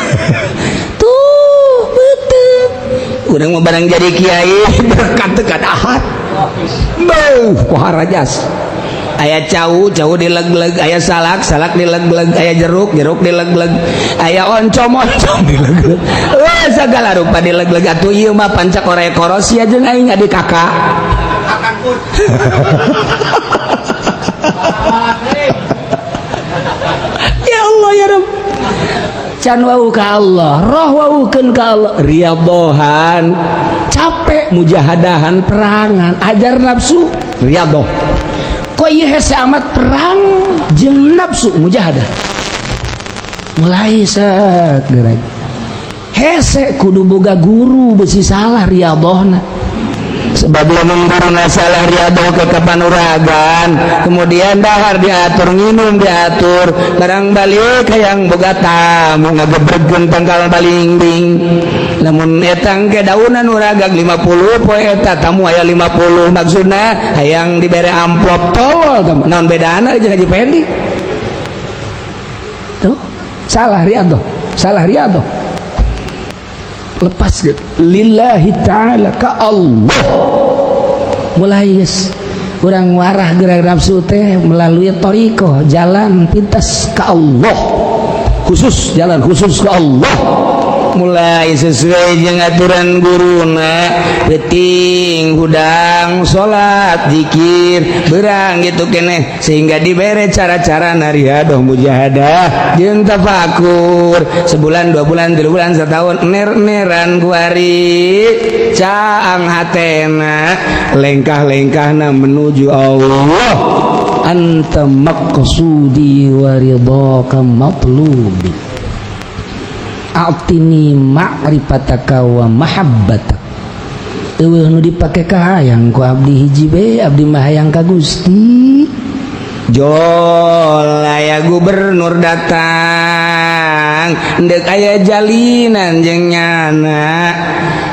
Tuh beuteung urang mah barang jadi kiai berkat teu ahad. Beuh, pohara jas. Aya cau, cau dileg-leg, aya salak, salak dileg-leg, aya jeruk, jeruk dileg-leg, aya oncom, oncom dileg-leg, wah, segala rupa dileg-leg. Atuh ieu mah pancak orek koros ya jeung aing adik kakak. Ya Allah ya Rabb, can wau ka Allah, roh waukeun ka Allah, riyadhohan capek, mujahadahan perangan, ajar nafsu riyadhoh. Kok ieu hese amat perang jeung nafsu mujahadah, mulai set gerak. Hese kudu boga guru, besi salah riyadhahna. Sebab lamun guruna salah riyadhah ke kapanuragan, kemudian dahar diatur, nginum diatur, barang balik hayang boga tamu, ngagebregkeun tangkal balingbing. Lamun etang ke daunan uragag 50 poe, eta tamu aya 50, maksudna hayang dibere amplop. Tolol, naon bedana jeung Haji Pendi? Tuh, salah riyadhah, salah riyadhah. Lepas gitu, lillahi ta'ala, ka Allah. Mulai guys, kurang warah gerak nafsu teh melalui toriko, jalan pintas ke Allah, khusus, jalan khusus ke Allah. Mulai sesuai dengan aturan guruna, penting hudang salat, zikir, berang gitu kene, sehingga dibere cara-cara nariadoh, mujahadah jeung tafakur. Sebulan, 2 bulan, 3 bulan, setahun, ner-neran kuari caang hatena, lengkah-lengkahna menuju Allah. Anta maqsudi wa ridhaka matlubi, a'tini ma'rifataka wa mahabbatak. Eueuh nu dipake kahayang ku abdi, hiji be, abdi mah hayang ka Gusti. Jol aya gubernur datang, ndek aya jalinan jeung nyana.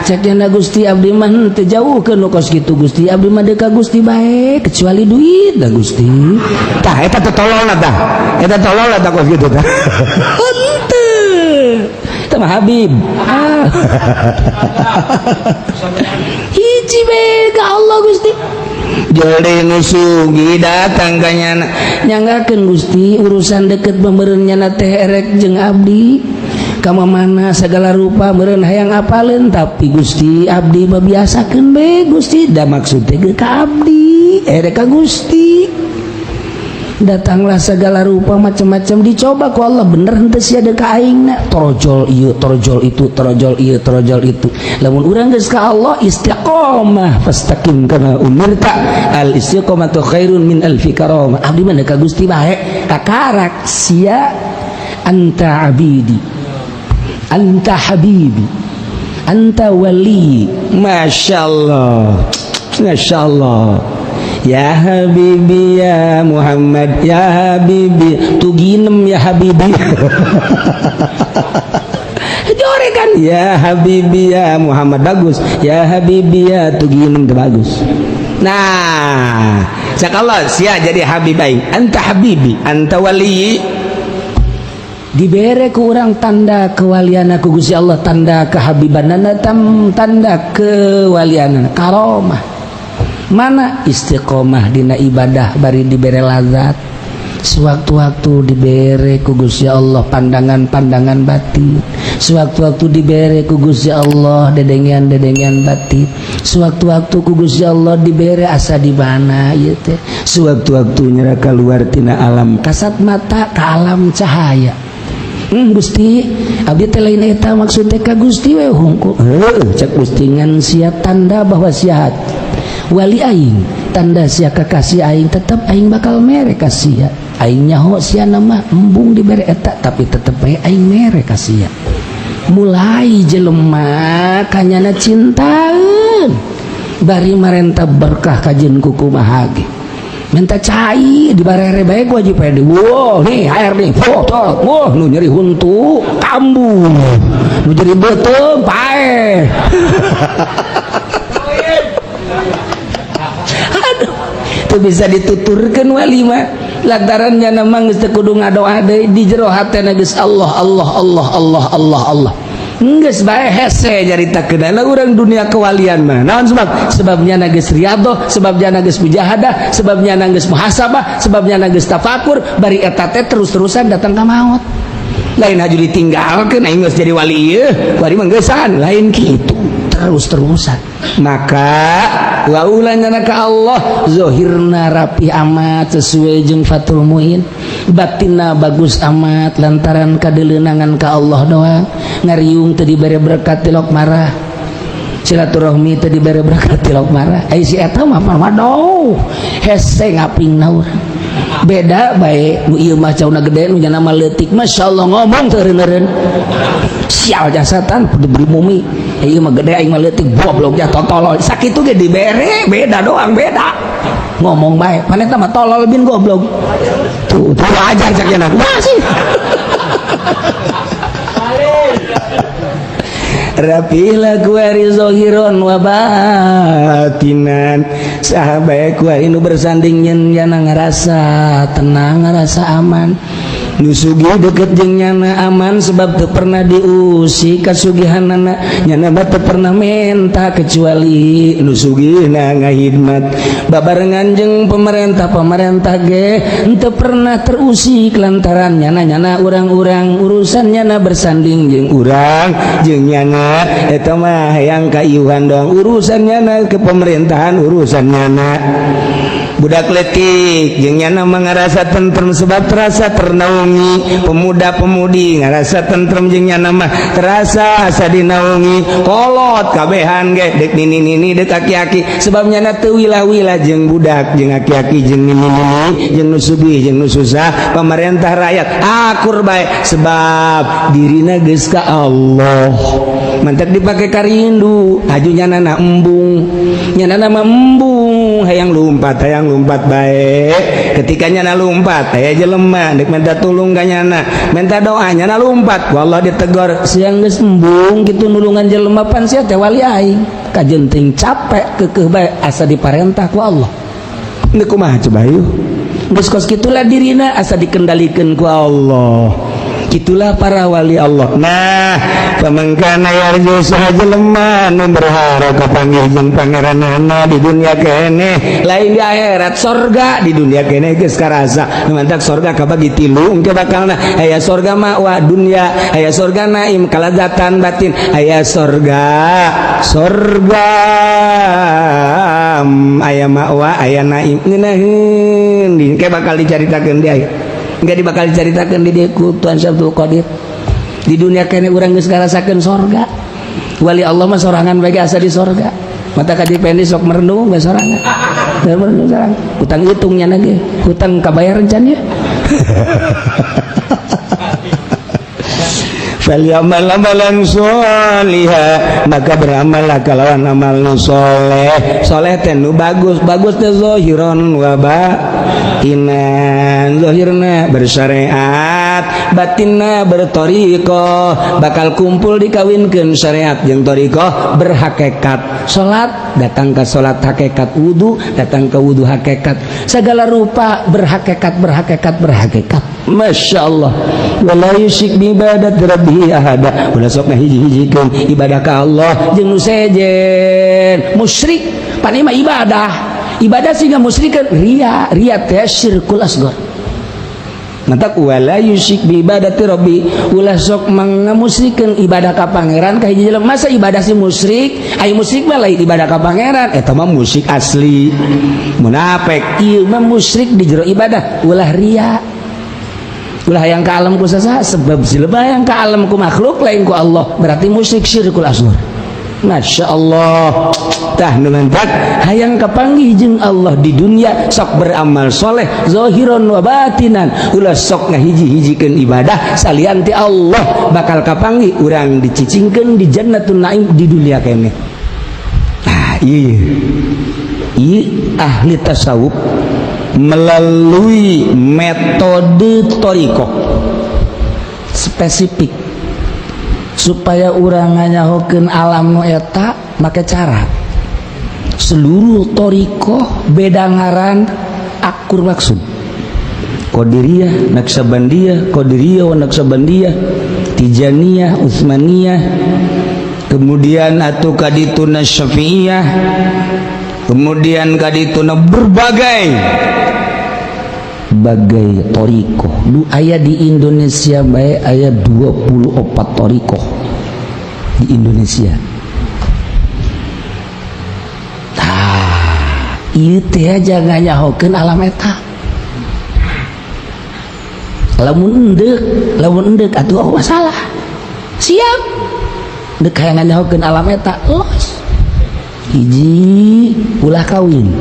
Cek nyana, "Gusti, abdi mah teu jauh ke nu kos kitu. Gusti, abdi mah deuk ka Gusti bae, kecuali duit dah, Gusti." Tah, eta teh tololna, tah eta tololna, tah kos kitu tah. Henteu, eta mah Habib. Ah. Hiji be ka Allah, Gusti. Jol nu sugi datang ka nyana, "Nyanggakeun, Gusti, urusan deket pemeureun nyana teh erek jeung abdi ka mana segala rupa meureun hayang apaleun. Tapi Gusti, abdi mah biasakeun be, Gusti, da maksud teh ka abdi erek ka Gusti." Datanglah segala rupa macam-macam, dicoba ku Allah, bener henteu sia deuk ka aingna. Torojol ieu, torojol itu, torojol ieu, torojol itu. Lamun urang geus ka Allah, istiqomah, fastaqim kama umirta, al istiqomatu khairun min alfi karamah. Abdi mah ka Gusti bae, kakarak sia, anta abidi, anta habibi, anta wali. Masya Allah, Masya Allah. Ya habibi ya Muhammad, ya habibi tuginem, ya habibi jore kan, ya habibi ya Muhammad bagus, ya habibi ya tuginem itu bagus. Nah, cak Allah, sia jadi habib aing, anta habibi, anta wali. Dibere ku urang tanda kewalian ku Gusti Allah, tanda kehabibanana, tanda kewalianana, karomah. Mana istiqomah dina ibadah, bari dibere lazat, sewaktu-waktu dibere ku Gusti Allah pandangan-pandangan batin, sewaktu-waktu dibere ku Gusti Allah dedengean-dedengean batin, sewaktu-waktu ku Gusti Allah dibere asa di mana ieu teh, sewaktu-waktu nyera keluar tina alam kasat mata ke alam cahaya. Gusti, abdi teh lain eta, maksud teh ka Gusti we hungkul." Heuh, cek Gusti, ngan sia tanda bahwa sia wali aing, tanda sia kekasih aing, tetep aing bakal mere ka sia. Aing nyaho sia nama embung dibere eta, tapi tetep bae aing mere ka sia. Mulai jelema kanyana cintaeun, bari marenta berkah kajeun kukumaha ge, minta cai dibarere bae ku Haji Pedi. Wah, nih air nih, foto. Wah, nu nyeri huntu kambuh, nu nyeri beuteung paeh. Aduh, itu bisa dituturkan wali mah, lantaran nya memang geus teu kudu ngadoa deui, di jero hatena geus Allah, Allah, Allah, Allah, Allah, Allah. Geus bae, hese nyaritakeun urang dunia kewalian mah. Naon sebab? Sebabnya geus riyadhah, sebabnya geus mujahadah, sebabnya geus muhasabah, sebabnya geus tafakur, bari eta teh terus-terusan datang ka maut. Lain haju ditinggalkeun, aing geus jadi wali ieu, bari mah geusan, lain kitu. Terus-terusan. Maka waulan ka Allah, zohirna rapi amat sesuai jeung Fathul Muin, batinna bagus amat lantaran kadeleunangan ka Allah doang. Ngariung teu dibere berkat tilok marah, silaturahmi teu dibere berkat tilok marah. Ai si eta mah waduh, hese ngapingna urang. Beda bae, nu ieu mah cauna gede, nu nyana mah leutik. Masyaallah, ngomong teu eureun. Sial jasatan diberi mumi. Ieu mah gede, aing mah leutik, goblok ya tolol. Sakitu ge dibere, beda doang, beda. Ngomong bae, maneh mah tolol bin goblok. Tuh, tuh ajar cak nya. Kumaha sih? Rapilah kuari zohiron wa batinan. Sahabat kuari nu bersanding nyen nyana ngerasa tenang, ngerasa aman. Nu sugih deket jeung nyana aman sebab teu pernah diusik kasugihanana. Nyana mah teu pernah menta kecuali nu sugihna ngahidmat. Babarengan jeung pemerintah-pemerintah ge henteu pernah terusik lantaran nyana-nyana urang-urang urusan nyana bersanding jeung urang jeung nyana eta mah hayang kaiuhan doang urusan nyana ke pemerintahan urusan nyana. Budak letik jeung nyana mah ngarasa tentrem sebab terasa ternaungi. Pemuda-pemudi ngarasa tentrem jeung nyana mah terasa asa dinaungi. Kolot kabehan ge dek nini-nini dek aki-aki sebab nyana teu wilah-wilah jeung budak jeung aki-aki jeung nini-nini jeung nu sugih jeung nu susah. Pemerintah rakyat akur bae sebab dirina geus ka Allah. Mantak dipake karindu aju nyana na embung, nyana mah embung hayang lumpat, hayang lumpat bae. Ketika nyana lumpat aya jelema dek minta tulung ka nyana, minta doa, nyana lumpat, wallah ditegor, siang geus embung kitu nulungan jelema pan sia teh wali aing. Kajenting capek keukeuh bae asa diparentah ku Allah. Deuk kumaha coba yeuh? Geus kos kitulah dirina asa dikendalikeun ku Allah. Itulah para wali Allah. Nah, faman kana yarju saha jelema nu berharap kapanggih jeung pangeranana di dunia keneh, lain di akhirat, sorga di dunia keneh geus karasa. Nu mantak sorga kabagi tilu engke bakalna. Aya sorga ma'wa dunia, aya sorga naim kalazatan batin, aya sorga sorga aya ma'wa, aya naim ngeunaheun. Engke bakal dicaritakeun di akhir. Enggak bakal diceritakan di dia ku Tuan Syabdul Qadir. Di dunia kene urang geus ngarasakeun sorga. Wali Allah mah sorangan bae asa di sorga. Mata kaji pendi sok merenung bae sorangan. Merenung sorangan. Hutang hitungnya ge, hutang kabayar rencannya. Falyamal amalan sholiha, maka beramallah kalawan amal nu soleh. Soleh teh nu bagus, bagus teh zahiron wa batinan. Zahirna bersyariat, batinna berthariqah, bakal kumpul dikawinkeun syariat jeung thariqah berhakikat. Salat datang ke salat hakikat, wudu datang ke wudu hakikat, segala rupa berhakikat, berhakikat, berhakikat. Masya Allah. Wala yusyrik bi ibadat rabbih ahada. Ulah sok ngahiji-hijikeun ibadah ka Allah jeung nu sejen. Musyrik pan mah ibadah. Ibadah sehingga musyrikeun ria, ria teh syirkul asghar. Mantak wala yusyrik bi ibadati rabbi, ulah sok mangamusyrikeun ibadah ka pangeran ka hiji jelema. Masa ibadah si musyrik? Ai musyrik mah lain ibadah ka pangeran, eta mah musyrik asli. Munafik ieu mah musyrik di jero ibadah, ulah ria. Ulah yang ke alam ku sasa sebab sileba yang ke alam ku makhluk lain ku Allah berarti musyrik syirkul asghar. Masya Allah. Tah nu mantak hayang kapanggih jeung Allah di dunia sok beramal soleh zahiron wa batinan, ulah sok ngahiji-hijikeun ibadah salian ti Allah, bakal kapanggih urang dicicingkeun di jannatun naim di dunia keneh. Nah, ieu ieu ahli tasawuf melalui metode thariqah spesifik supaya urang nganyahokeun alam nu eta make cara seluruh thariqah beda ngaran akur maksud. Qadiriyah, Naqsyabandiyah, Qadiriyah wa Naqsyabandiyah, Tijaniyah, Utsmaniyah, kemudian atuh kadituna Syafi'iyah, kemudian kadituna berbagai bagai thariqah. Nu aya di Indonesia bae aya 24 thariqah di Indonesia. Tah, ieu teh jangan nyahokeun alam eta. Lamun endek atuh oh masalah. Siap. Dek hayang nyahokeun alam eta los. Hiji ulah kawin.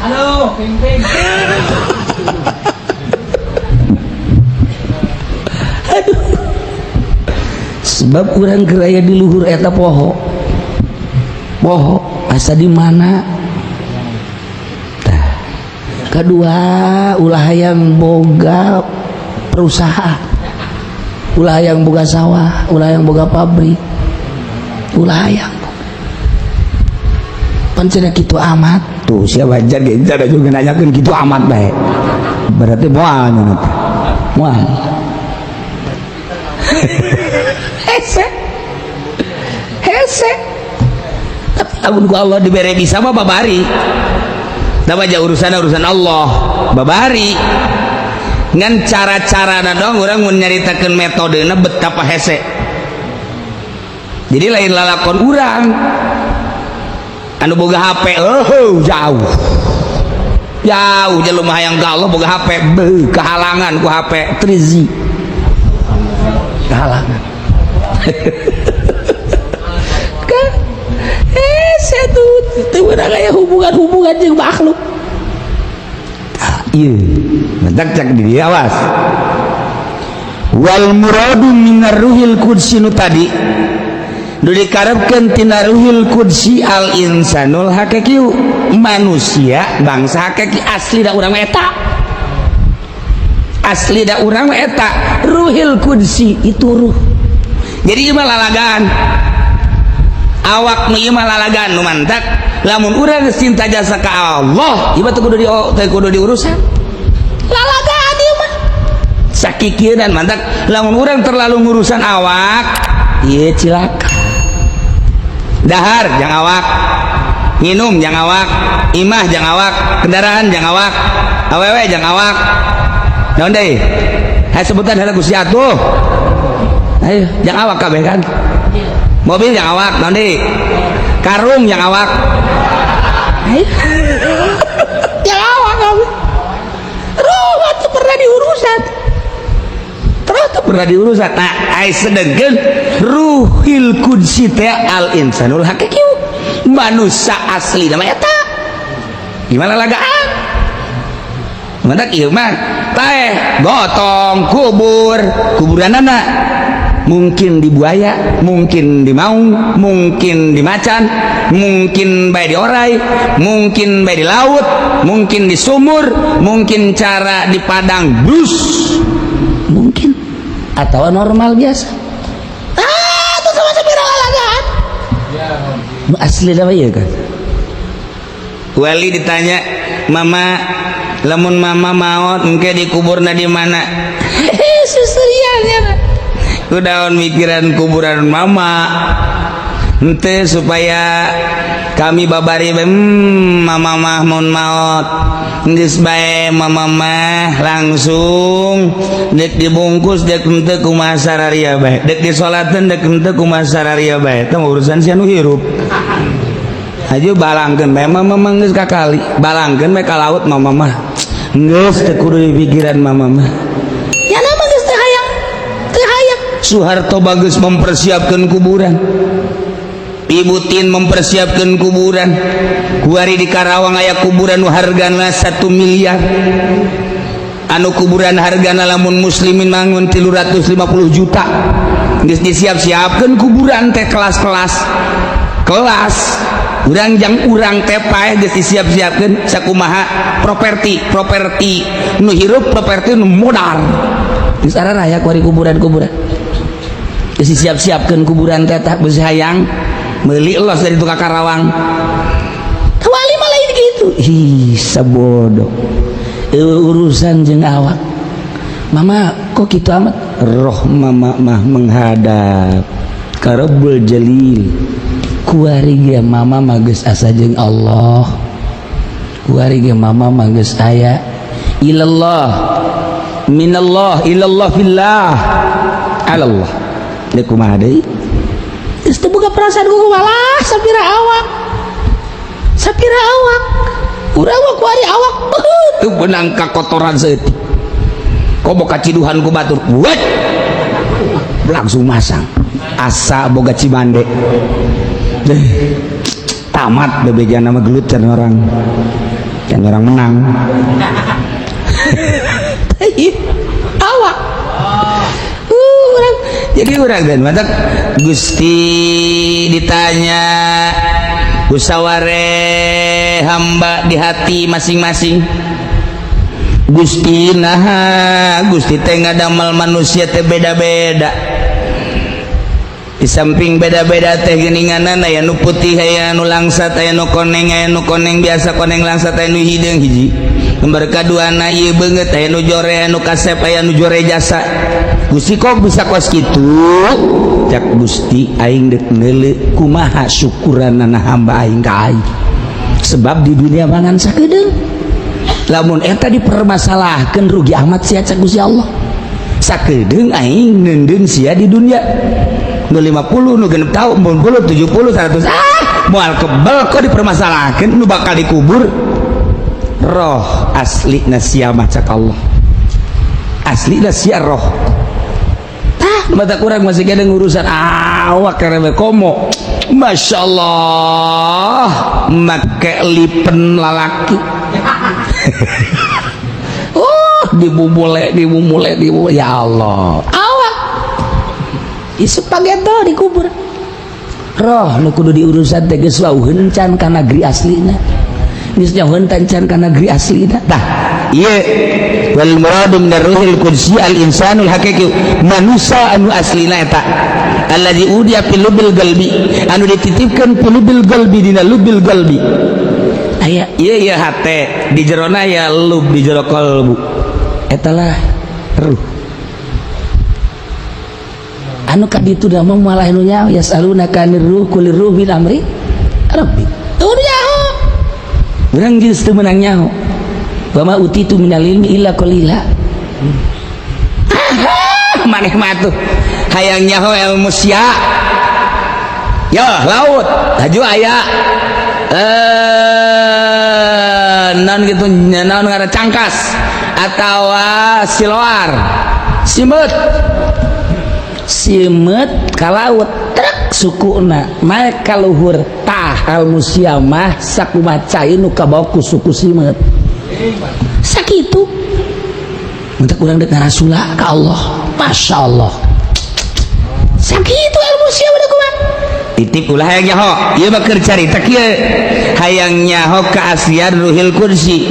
Halo, ping ping. Aduh. Sebab urang keur aya di luhur eta poho poho asa di mana. Tah, kedua, ulah hayang boga perusahaan, ulah hayang boga sawah, ulah hayang boga pabrik, ulah hayang pan cenah kitu amat. Tuh, siapa wajar ge ada juga nanyakeun kitu amat bae, berarti moal nya teh moal hese hese. Tapi lamun ku Allah dibere bisa mah babari da aja, urusan urusan Allah babari. Ngan cara-cara dong urang mun nyaritakeun metodena betapa hese. Jadi lain lalakon urang anu boga HP, oh, jauh jauh jelema hayang ka Allah boga HP, beuh, kehalangan ku HP 3G, kehalangan kan hese tuh. Teu meunang aya hubungan-hubungan jeung makhluk. Tah, ieu mentak cak di dieu, awas. Wal muradu minar ruhil qudsi, nu tadi nu dikarepkeun tina ruhil qudsi, al insanul hakiki, manusia bangsa hakiki. Asli da urang mah eta, asli da urang mah eta ruhil qudsi itu ruh. Jadi ieu mah lalagaan awak nu ieu mah lalagaan nu mantak lamun urang geus cinta jasa ka Allah, ieu mah teu kudu diurusan lalagaan ieu mah sakikieunan. Mantak lamun urang terlalu ngurusan awak ieu cilaka. Dahar jang awak, nginum jang awak, imah jang awak, kendaraan jang awak, awewe jang awak, naon deui? Hayo sebutan heula, Gusti atuh. Ayo, jang awak kabeh kan? Mobil jang awak, naon deui? Karung jang awak. Ayo, jang awak kabeh. Ruh atuh pernah diurusan, terus tuh pernah diurusan. Nah, ai sedengkeun ruhil qudsi teh al insanul hakiki, manusia asli nama eta gimana lagaan. Mantak ieu mah taeh gotong kubur kuburanana mungkin di buaya, mungkin di maung, mungkin di macan, mungkin bae di orai, mungkin bae di laut, mungkin di sumur, mungkin cara di padang bus mungkin, atau normal biasa. Ah, itu sama sapira lalagaan asli nama iya kan. Wali ditanya, "Mama, lamun mama maot engke dikuburna di mana?" Hehe, susurian ya. Kudaon mikiran kuburan mama? Ente supaya kami babari, mama mah mun maot geus bae, mama mah langsung dek dibungkus dek henteu kumaha sararia bae, dek disolateun dek henteu kumaha sararia bae, teh urusan si anu hirup. Aja balangkeun bae mama mah, geus kakali balangkeun bae ka laut. Mama mah geus teu kudu dipikiran mama mah. Ya nama geus teu hayang, teu hayang. Soeharto bagus mempersiapkan kuburan, Ibu Tin mempersiapkan kuburan. Kuari di Karawang aya kuburan nu hargana 1 miliar, anu kuburan hargana lamun muslimin mangun 350 juta. Geus disiap-siapkeun kuburan teh kelas-kelas kelas urang jang urang teh paeh geus disiap-siapkeun sakumaha properti properti nu hirup, properti nu modar. Geus araya kuari kuburan-kuburan geus disiap-siapkeun kuburan teh. Tak geus hayang meuli los dari tukang Karawang. Wali malah ini gitu. Ih, sabodo. Urusan jeung awak. Mama kok gitu amat? Roh mama mah menghadap ka Rabbul Jalil. Kuari ge mama mah geus asa jeung Allah. Kuari ge mama mah geus aya ilallah, minallah, ilallah, fillah, alallah. Deuk kumaha deui? Geus teu boga perasaan ku malah sapira awak, sapira awak urang mah kuari awak teu beunang kakotoran saeutik, komo kaciduhan ku batur, wet langsung masang asa boga cimande. Deh, tamat bebeja nama gelut can orang, can orang menang. Awak urang Jadi urang dan mantap Gusti ditanya usaware hamba di hati masing-masing. Gusti, nah, Gusti teh ngadamel manusia teh beda-beda. Di samping beda-beda teh geuninganan, aya nu putih, aya nu langsat, aya nu koneng, aya nu koneng biasa, koneng langsat, aya nu hideung. Hiji gambar kaduana ieu beungeut, aya nu jore, aya nu kasep, aya nu jore jasa. Gusti, kok bisa kos kitu? Cak Gusti, aing dek neuleu kumaha syukuranana hamba aing ka aing, sebab di dunia mangan sakedeung. Lamun eta dipermasalahkan, rugi amat sia. Cak Gusti Allah, sakedeung aing neundeun sia di dunia, nu 50, nu 60 tahun, 40, 70, 100, ah, moal kebel kok dipermasalahkan. Nu bakal dikubur roh asli sia mah. Cak Allah, asli sia roh. Tah, mata kurang masih kena urusan awak karena komo. Masya Allah, make lipen lalaki, oh, dibubule, dibubule, dibubule. Ya Allah, awak isu pageto dikubur, roh nu kudu diurusan teh geus wauheun can ka negeri aslina, geus jauheun can ka negeri aslina. Tah, ieu wal muradu min ruhil qudsi al insanul haqiqi, manusia anu aslina eta alladzi udi'a fil lubil qalbi, anu dititipkeun fil lubil qalbi, dina lubil qalbi. Aya ieu, ieu hate di jerona ya lub, di jero kalbu eta lah ruh anu kaditu da mah. Malah nu nyaho, yasalunaka anir ruh, qulir ruh min amri rabbi. Tuh nyaho, urang geus teu meunang nyaho. Wa ma utitu minal ilmi illa qalila. Ah, maneh mah tuh hayang nyaho ilmu sia ya laut haju aya non gitu, naon ngaran, cangkas atau siloar, simeut, simeut ka laut trek sukuna naik ka luhur. Tah, ilmu sia mah sakumaha cai nu kabawa ku suku simeut, sakitu. Untuk urang dek ngarasula ka Allah, Masya Allah, sakitu ilmu sia udah kumaha. Titip, ulah hayang nyaho. Ieu mah keur carita kieu, hayang nyaho keaslian ruhil qudsi,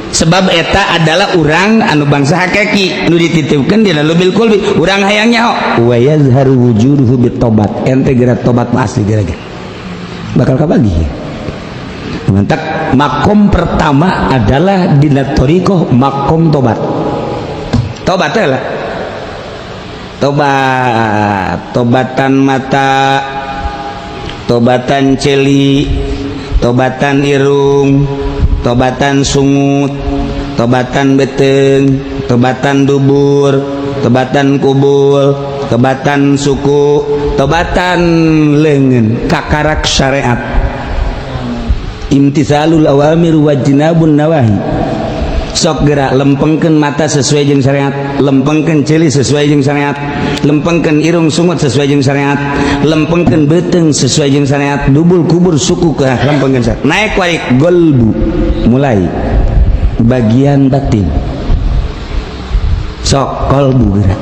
sebab eta adalah urang anu bangsa hakiki nu dititipkeun dina lubil qulbi. Urang hayang nyaho, wa yazharu wujuduhu bitobat. Ente geura tobat mah asli geura bakal kabagi. Mantak makom pertama adalah dina thoriqoh makom tobat. Tobat teh lah, tobat, tobatan mata, tobatan celi, tobatan irung, tobatan sungut, tobatan beteng, tobatan dubur, tobatan kubul, tobatan suku, tobatan lengan, kakarak syariat, imtisalul awamir wajnabun nawahi. Sok gerak lempengkeun mata sesuai jeung syariat, lempengkeun ceuli sesuai jeung syariat, lempengkeun irung sungut sesuai jeung syariat, lempengkeun beuteung sesuai jeung syariat, dubul kubur suku ke lempengkeun syariat. Naik warik golbu, mulai bagian batin. Sok kolbu gerak.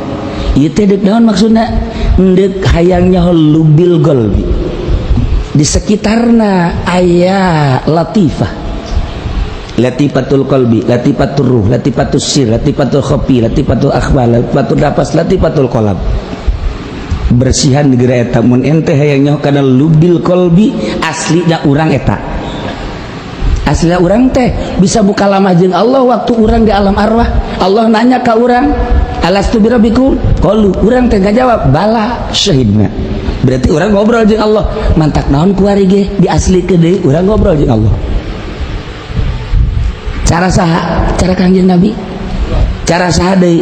Ieu teh deuk naon maksudna? Deuk hayang nyaho lubil golbi, di sekitarna aya latifah, latifatul qalbi, latifatul ruh, latifatul sir, latifatul khafi, latifatul akhbar, latifatul nafas, latifatul qalb. Bersihan negara eta. Mun ente hayang nyaho kana lubil qalbi, aslina urang eta, aslina urang teh bisa buka lama jeung Allah. Waktu urang di alam arwah, Allah nanya ka urang, alastu birabbikum, qalu, urang teh ngajawab, bala syahidna. Berarti urang ngobrol jeung Allah. Mantak naon kuari ge diaslikeun deui, urang ngobrol jeung Allah. Cara saha? Cara Kangjeng Nabi. Cara saha deui?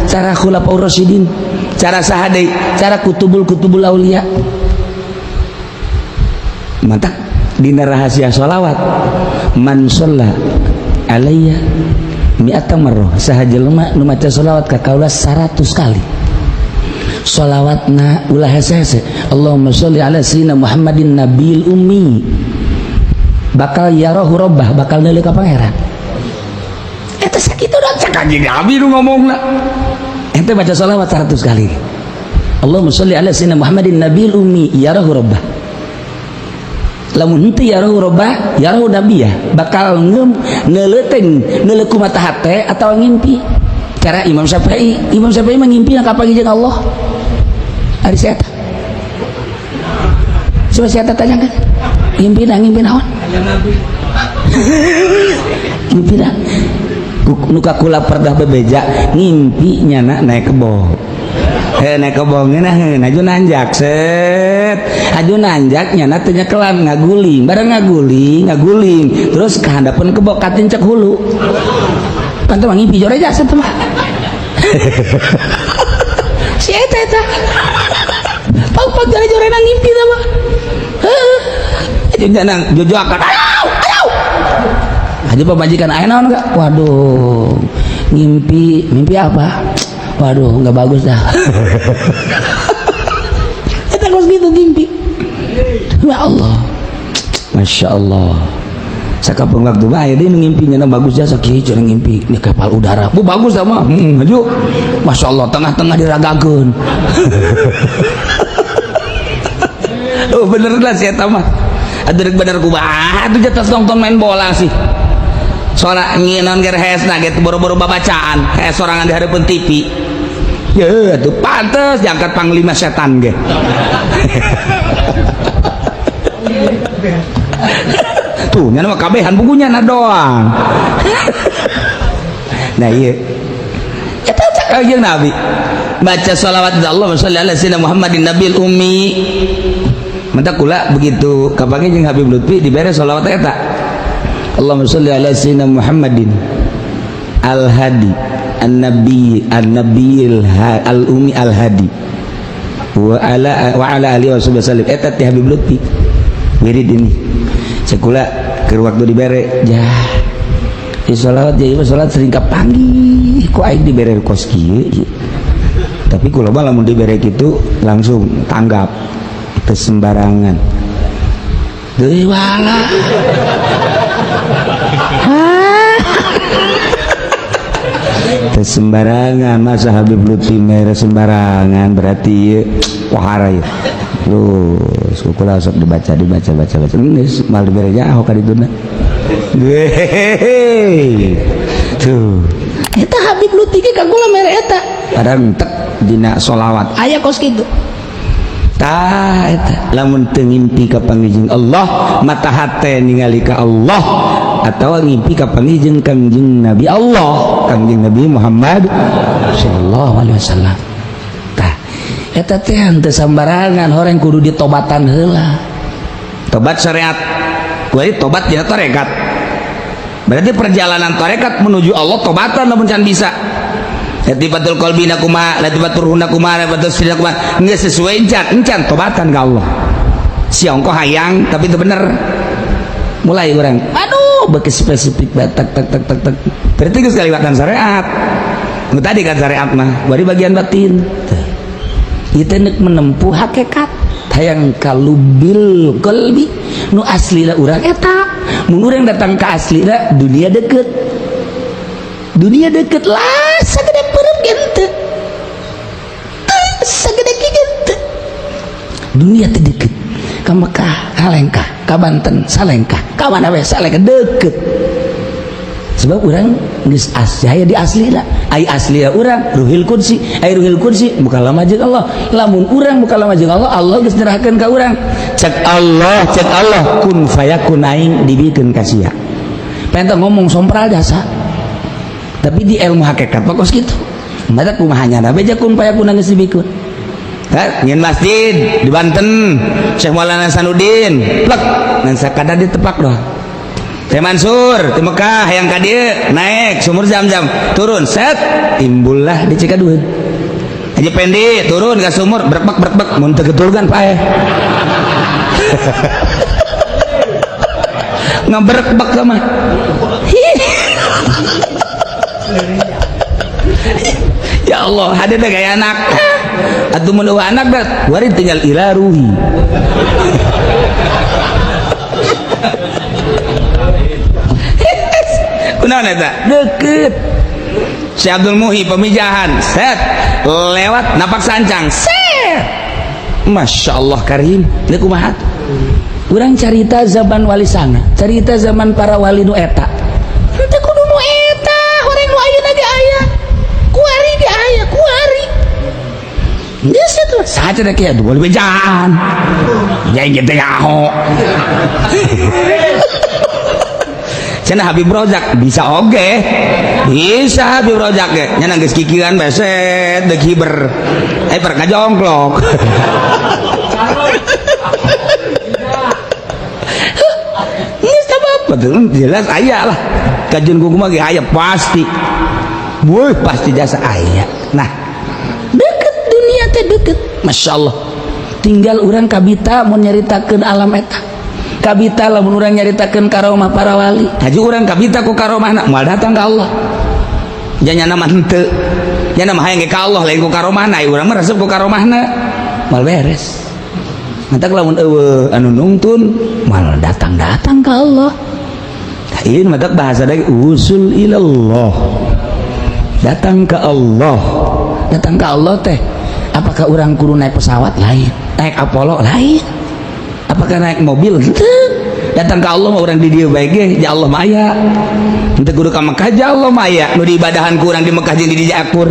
Cara Khulafaur Rasyidin. Cara saha deui? Cara kutubul kutubul aulia. Mantak dina rahasia sholawat, man sholla alayya mi'ata marrah, saha jelema nu maca sholawat ka kaula 100 kali, sholawatna ulah hese-hese, Allahumma sholli ala sayyidina Muhammadin nabil ummi, bakal yarahu rabbah, bakal neuleuh ka Pangeran. Eta sakitu dan cak Kanjeng Nabi nu ngomongna. Ente baca sholawat 100 kali. Allahumma sholli ala sayyidina Muhammadin nabil ummi yarahu rabbah. Lamun henteu yarahu rabbah, yarahu nabiyah, bakal ngeuleuteng neuleuh ku mata hate atawa ngimpi. Cara Imam Syafi'i, Imam Syafi'i mah ngimpi kapanggih jeung Allah. Ari si eta. Coba si eta tanyakan. Ngimpi na ngimpi naon? Ngimpi na. Nu kakula perdah bebeja ngimpi nyana naik kebo. Naik kebo ngeunah aju nanjak set. Aju nanjak nyana teh nyekelan ngaguling, bareng ngaguling, ngaguling terus kahandapeun kebo katincek hulu. Pan teh mah ngimpi jore jasa teh mah. Si eta eta. Pag-pag jore-jorena ngimpi teh mah. Heuh. Aju nyana jojoakan. Ayo, ayo. Aja pamajikan aya naon enggak? Waduh, ngimpi, mimpi apa? Waduh, nggak bagus dah. Eta kos gitu ngimpi. Ya Allah. Masya Allah. Sakapeung waktu bae deui nu ngimpi nya bagus jasa kieu cenah ngimpi di kapal udara. Bu bagus dah mah. Heeh, maju. Masya Allah, tengah-tengah diragakeun. Oh bener lah si eta mah. Atuh rek bener kumaha atuh jatah nonton main bola sih. Sora ngieun ger hesna gitu boro-boro babacaan, hes sorangan di hareupeun TV. Ya atuh pantes diangkat panglima setan ge. Tuh nya mah kabehan bukunya na doang. Nah ieu. Eta cak kanjeng Nabi. Baca sholawat Allahumma sholli ala sayyidina Muhammadin nabil ummi. Mata kula begitu kapanggih jeung Habib Lutfi dibere sholawat eta. Allahumma sholli ala sayyidina Muhammadin al-hadi an-nabi an-nabiyil al-ummi al-hadi wa ala alihi wasallam. Eta teh Habib Lutfi wirid ini. Cekula keur waktu dibere jah di sholawat jadi sholawat sering kapanggih ku aing dibere kos kieu. Tapi kula mah lamun dibere kitu langsung tanggap teu sembarangan. Deui wala. Teu sembarangan masa Habib Lutfi mere sembarangan berarti wahara ya. Lu kula sok dibaca dibaca baca baca geus mal dibere nyaho ka dituna. Hehehe. Tuh. Eta Habib Lutfi ge ka kula mere eta. Padahal tek dina sholawat aya kos kitu. Tah eta lamun teu ngimpi ka panggih Allah, mata hate ningali ka Allah atawa ngimpi ka panggih Kangjeng Nabi Allah, Kangjeng Nabi Muhammad sallallahu alaihi wasallam. Tah eta teh henteu sambarangan horeng kudu ditobatan heula. Tobat syariat. Kuari tobat dina tarekat. Berarti perjalanan tarekat menuju Allah tobatan lamun can bisa. Latifatul qalbina kumaha, latifatul ruhna kumaha, latifatul sirna kumaha, geus sesuai encan, encan tobatan ka Allah. Si ongko hayang tapi itu bener. Mulai urang, aduh beuki spesifik bae tak tak tak tak tak. Berarti geus kaliwatan syariat. Nu tadi kan syariat mah, bari bagian batin. Ieu teh neuk menempuh hakikat hayang kalubil qalbi nu aslina urang eta. Mun urang datang ka aslina dunia deket. Dunia deket lah sagede peureum ge henteu. Teu sagede kieu ge henteu. Dunia teh deket. Ka Mekah kalengkah, ka Banten salengkah, ka mana we salengkah deket. Sebab urang geus aya di aslina. Ai aslina urang ruhil qudsi, ai ruhil qudsi mukalama jeung Allah. Lamun urang mukalama jeung Allah, Allah geus nyerahkeun ka urang. Cek Allah kun fayakun aing dibikeun ka sia. Pengen ngomong sompral jasa. Tapi di ilmu hakikat mah kos kitu. Mata kumaha nyana beja kun fayakun geus dibikeun. Hah, nyin masjid di Banten, Syekh Maulana Hasanuddin, plek ngan sakadar ditepak doh. Syekh Mansur di Mekah yang ka dieu naik sumur Zam-Zam, turun set timbullah di Cikaduheun. Haji Pendi turun ke sumur berbek berbek mun teu getulgan paeh. Ngaberbek mah. Ya Allah, hadir teh gaya anak. Atuh mun eueuh anak dah, wari tinggal ila ruhi. Kunaon eta? Deket. Syekh Abdul Muhi pemijahan, set lewat napak sancang, set. Masya Allah karim. Ini kumaha? Urang carita zaman wali sanga, carita zaman para wali nu eta. Henteu kudu nu eta, horeng nu ayeuna ge aya. Kuari ge aya, kuari. Geus atuh, saha cenah kieu boleh bejaan. Jeung gitu nyaho. Cenah Habib Rozak bisa oge. Bisa Habib Rozak ge. Nya geus kikieuan beset deuk hiber. Eh per ngajongklok. Geus apa tuh jelas aya lah. Kajian kumaha ge aya pasti. Woi pasti jasa aya. Nah, deket dunia teh deket. Masya Allah. Tinggal urang kabita mun nyaritakeun alam eta. Kabita lamun urang nyaritakeun karomah para wali. Haji urang kabita ku karomahna moal datang ka Allah. Janyana mah henteu. Nya mah hayang ge ka Allah lain ku karomahna, urang mah resep ku karomahna. Moal beres. Mantak lamun eueuh anu nungtun moal datang-datang ka Allah. Ieu matak bahasa deui usul ilallah. Datang ke Allah. Datang ke Allah teh apakah orang kudu naik pesawat lain, naik Apollo lain, apakah naik mobil? Henteu. Datang ke Allah mah urang di dieu bae ge, ya Allah mah aya. Henteu kudu ka Mekah, ya Allah mah aya. Nu diibadahan ku urang di Mekah jeung di dieu akur.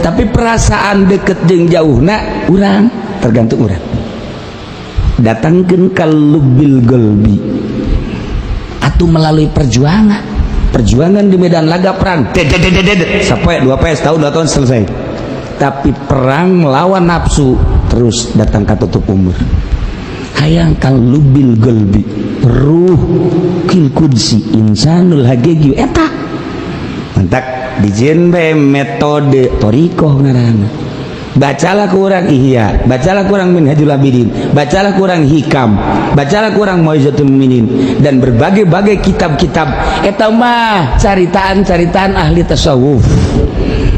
Tapi perasaan deket jeung jauhna urang tergantung urang. Datangkeun ka lubbil qalbi atau melalui perjuangan. Perjuangan di medan laga perang. Sampai 2 PS tahun 2 tahun selesai. Tapi perang melawan nafsu terus datang ke tutup umur. Hayang kal lubil qalbi ruh kil qudsi insanul hakiki eta. Mantak dijieun bae metode thoriqoh ngaranna. Bacalah kurang Ihya, bacalah kurang Minhajul Abidin, bacalah kurang Hikam, bacalah kurang Mau'izatul Mukminin dan berbagai-bagai kitab-kitab eta mah caritaan-caritaan ahli tasawuf.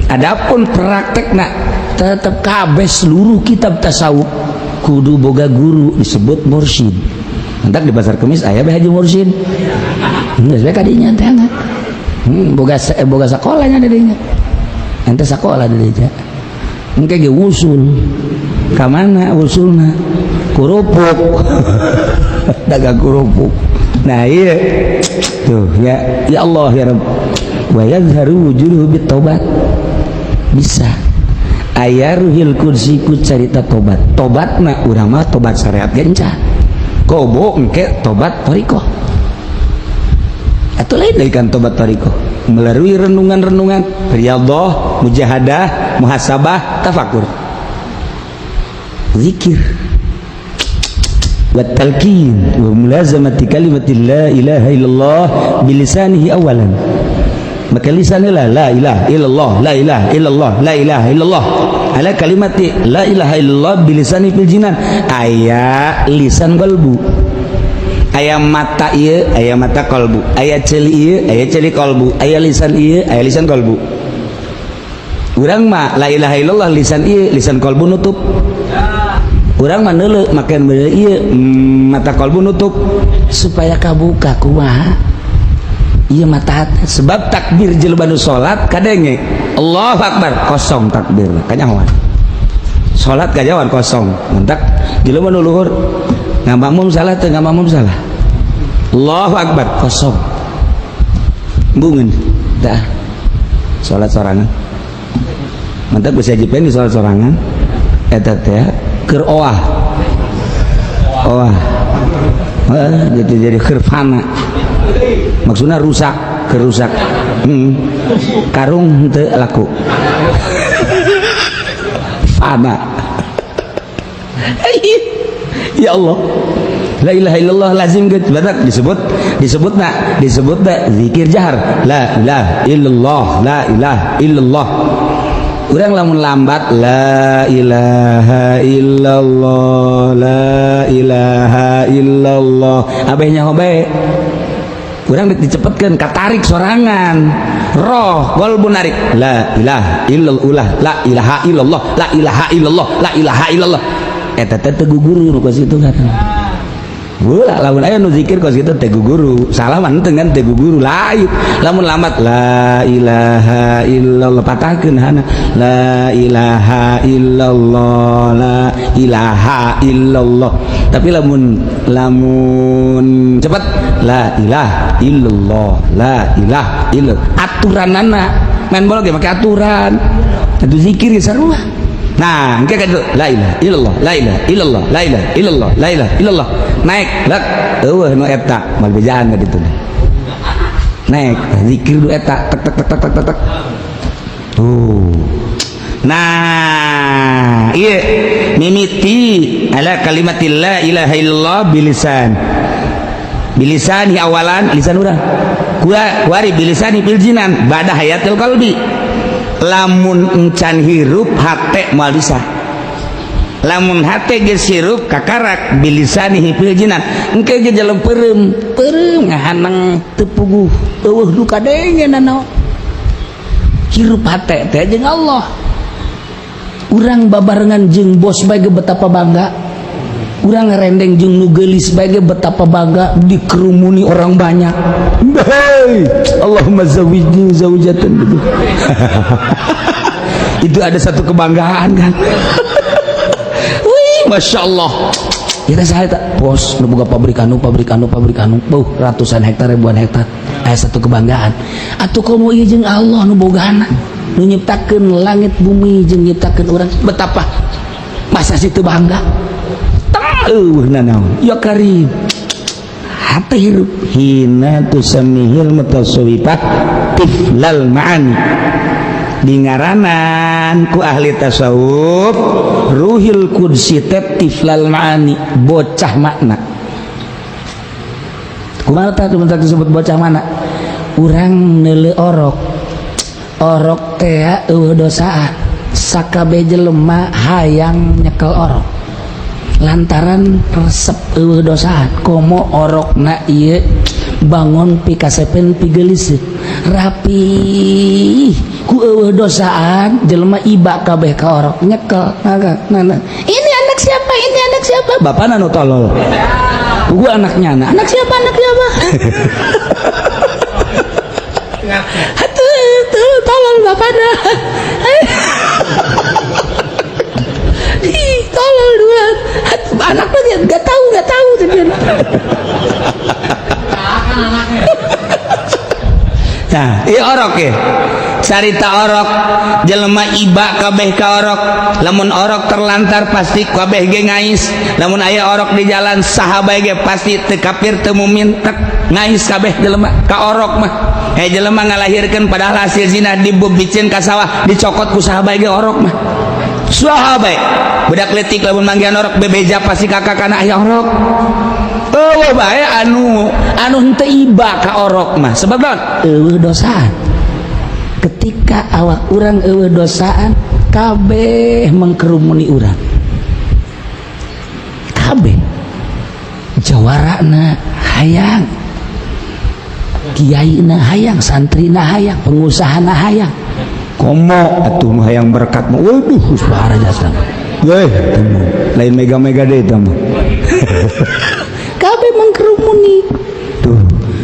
Adapun praktekna tetep kabeh seluruh kitab tasawuf kudu boga guru disebut mursyid. Mantak di pasar kemis aya bae haji mursyid. Geus bae kadinya teh boga boga sakolanya di dinya. Ente sakola di dinya. Engke ge usul. Ka mana usulna? Kerupuk. Dagang kerupuk. Nah iya. Tuh ya, ya Allah ya Rabb. Wa yadhharu wujuduhu bit taubat. Bisa. Aya ruhil kursi ku carita tobat. Tobatna urang mah tobat syariat genca. Kobo engke tobat thoriqoh. Atau lain dari kan tobat thoriqoh. Melalui renungan-renungan, riyadhah, mujahadah, muhasabah, tafakur, zikir, wa talqin, wa mulazamati kalimati la ilaha illallah bilisanihi awalan. Maka lisannya la ilaha illallah, la ilaha illallah, la ilaha illallah. Ala kalimati la ilaha illallah bilisani fil jinan. Aya lisan qalbu. Aya mata ieu, aya mata kalbu. Aya ceuli ieu, aya ceuli kalbu. Aya lisan ieu, aya lisan kalbu. Urang mah la ilaha illallah lisan ieu, lisan kalbu nutup. Urang mah neuleu make ieu, mata kalbu nutup supaya kabuka kumaha? Ieu mata hati. Sebab takbir jelema nu salat kadenge Allahu akbar kosong takbir kanyahoan. Salat kanyahoan kosong. Mentak jelema nu luhur ngamakmum salah teu ngamakmum salah. Allahu akbar kosong. Bungeun dah. Salat sorangan. Mantak bisa jipen di salat sorangan. Eta teh keur oah. Oah. Heeh, gitu jadi keur fana. Maksudnya rusak, kerusak. Karung henteu laku. Fana. Ya Allah. La ilaha illallah lazim gitu. Batak disebut disebut nak disebut nak zikir jahar. La ilaha illallah, la ilaha illallah. Urang lamun lambat la ilaha illallah, la ilaha illallah. Abehnya hobe. Urang dicepetkeun katarik sorangan. Roh qalbu narik la ilaha illallah, la ilaha illallah, la ilaha illallah, la ilaha illallah. Eta teh teu guguru nu situ kan. Ulah lamun aya nu zikir kos kitu teh guru salah mah henteu kan teh guru lain. Lamun lambat, la ilaha illallah, patahkeun hana, la ilaha illallah, la ilaha illallah. Tapi lamun lamun cepat, la ilaha illallah, la ilaha illallah, aturanana main bola ge make aturan itu, zikir ge sarua. Nah, engke kan la ilaha illallah, la ilaha illallah, la ilaha illallah, la ilaha illallah, naik lek eueuh nu eta mal bejaan ka ditu, naik zikir du eta, tek tek tek tek tek tek tuh. Nah, iya mimiti ala kalimatil la ilaha illallah bilisan, bilisani awalan, lisan urang kuari, bilisani fil jinan bada hayatil qalbi. Lamun encan hirup hate moal bisa, lamun hate geus hirup kakarak bilisani fil jinan, engke ge jelem peureum peureum ngahanang teu puguh, eueuh nu kadenge nanaon. Hirup hate teh jeung Allah. Urang babarengan jeung bos bae ge betapa bangga, urang ngerendeng jeung nu geulis bae ge betapa bangga, dikerumuni orang banyak. Hey, Allahumma zawijni zaujatan gitu. Itu ada satu kebanggaan kan. Wih, masya Allah. Kita saya tak bos nu boga pabrik anu, pabrik anu, pabrik anu, buh, ratusan hektar, ribuan hektar. Aya satu kebanggaan. Atuh komo ieu jeung Allah nu bogana, nu nyiptakeun langit bumi jeung nyiptakeun urang, betapa masa situ bangga? Eueuh nanaon? Ya Karim. Hati hirup hina tusammihil mutasawwifah tiflal ma'ani, dingaranan ku ahli tasawuf ruhil qudsi teh tiflal ma'ani, bocah makna. Kumaha tah bentak disebut bocah mana? Urang neuleu orok, orok teh eueuh dosaan, sakabeh jelema hayang nyekel orok lantaran resep eueuh dosaan. Komo orokna ieu bangun pikasepen, pigelis, rapi, ku eueuh dosaan jelema iba kabeh ka orok, nyekel. Nah, nah. Ini anak siapa, ini anak siapa? Bapak nu tolol, gua anaknya anak, anak siapa, anak siapa? Atuh tuh tolol bapakna. Ih, tolol dua anak mah dia nggak tahu, nggak tahu tuh dia. Nah, iya orok ya. Carita orok, jelema iba kabeh ka orok. Lamun orok terlantar pasti kabeh ge ngais. Lamun aya orok di jalan, saha bae ge pasti teu kafir teu mumin tek ngais kabeh jelema ka orok mah. Eh, jelema ngalahirkeun padahal hasil zina, dibubicin ka sawah, dicokot ku saha bae ge orok mah. Saha bae budak leutik lamun manggihan orok bebeja pasti kakak kana aya orok. Eueuh bae anu anu henteu iba ka orok mah, sebab naon? Eueuh dosaan. Ketika awak urang eueuh dosaan, kabeh mengkerumuni urang, kabeh jawarana hayang, kiaina hayang, santrina hayang, pengusahana hayang. Komo atuh nu hayang berkat mah, waduh, subhanallah jasa. Weh, lain mega-mega deh itu mah. Kabeh mengkerumuni tuh,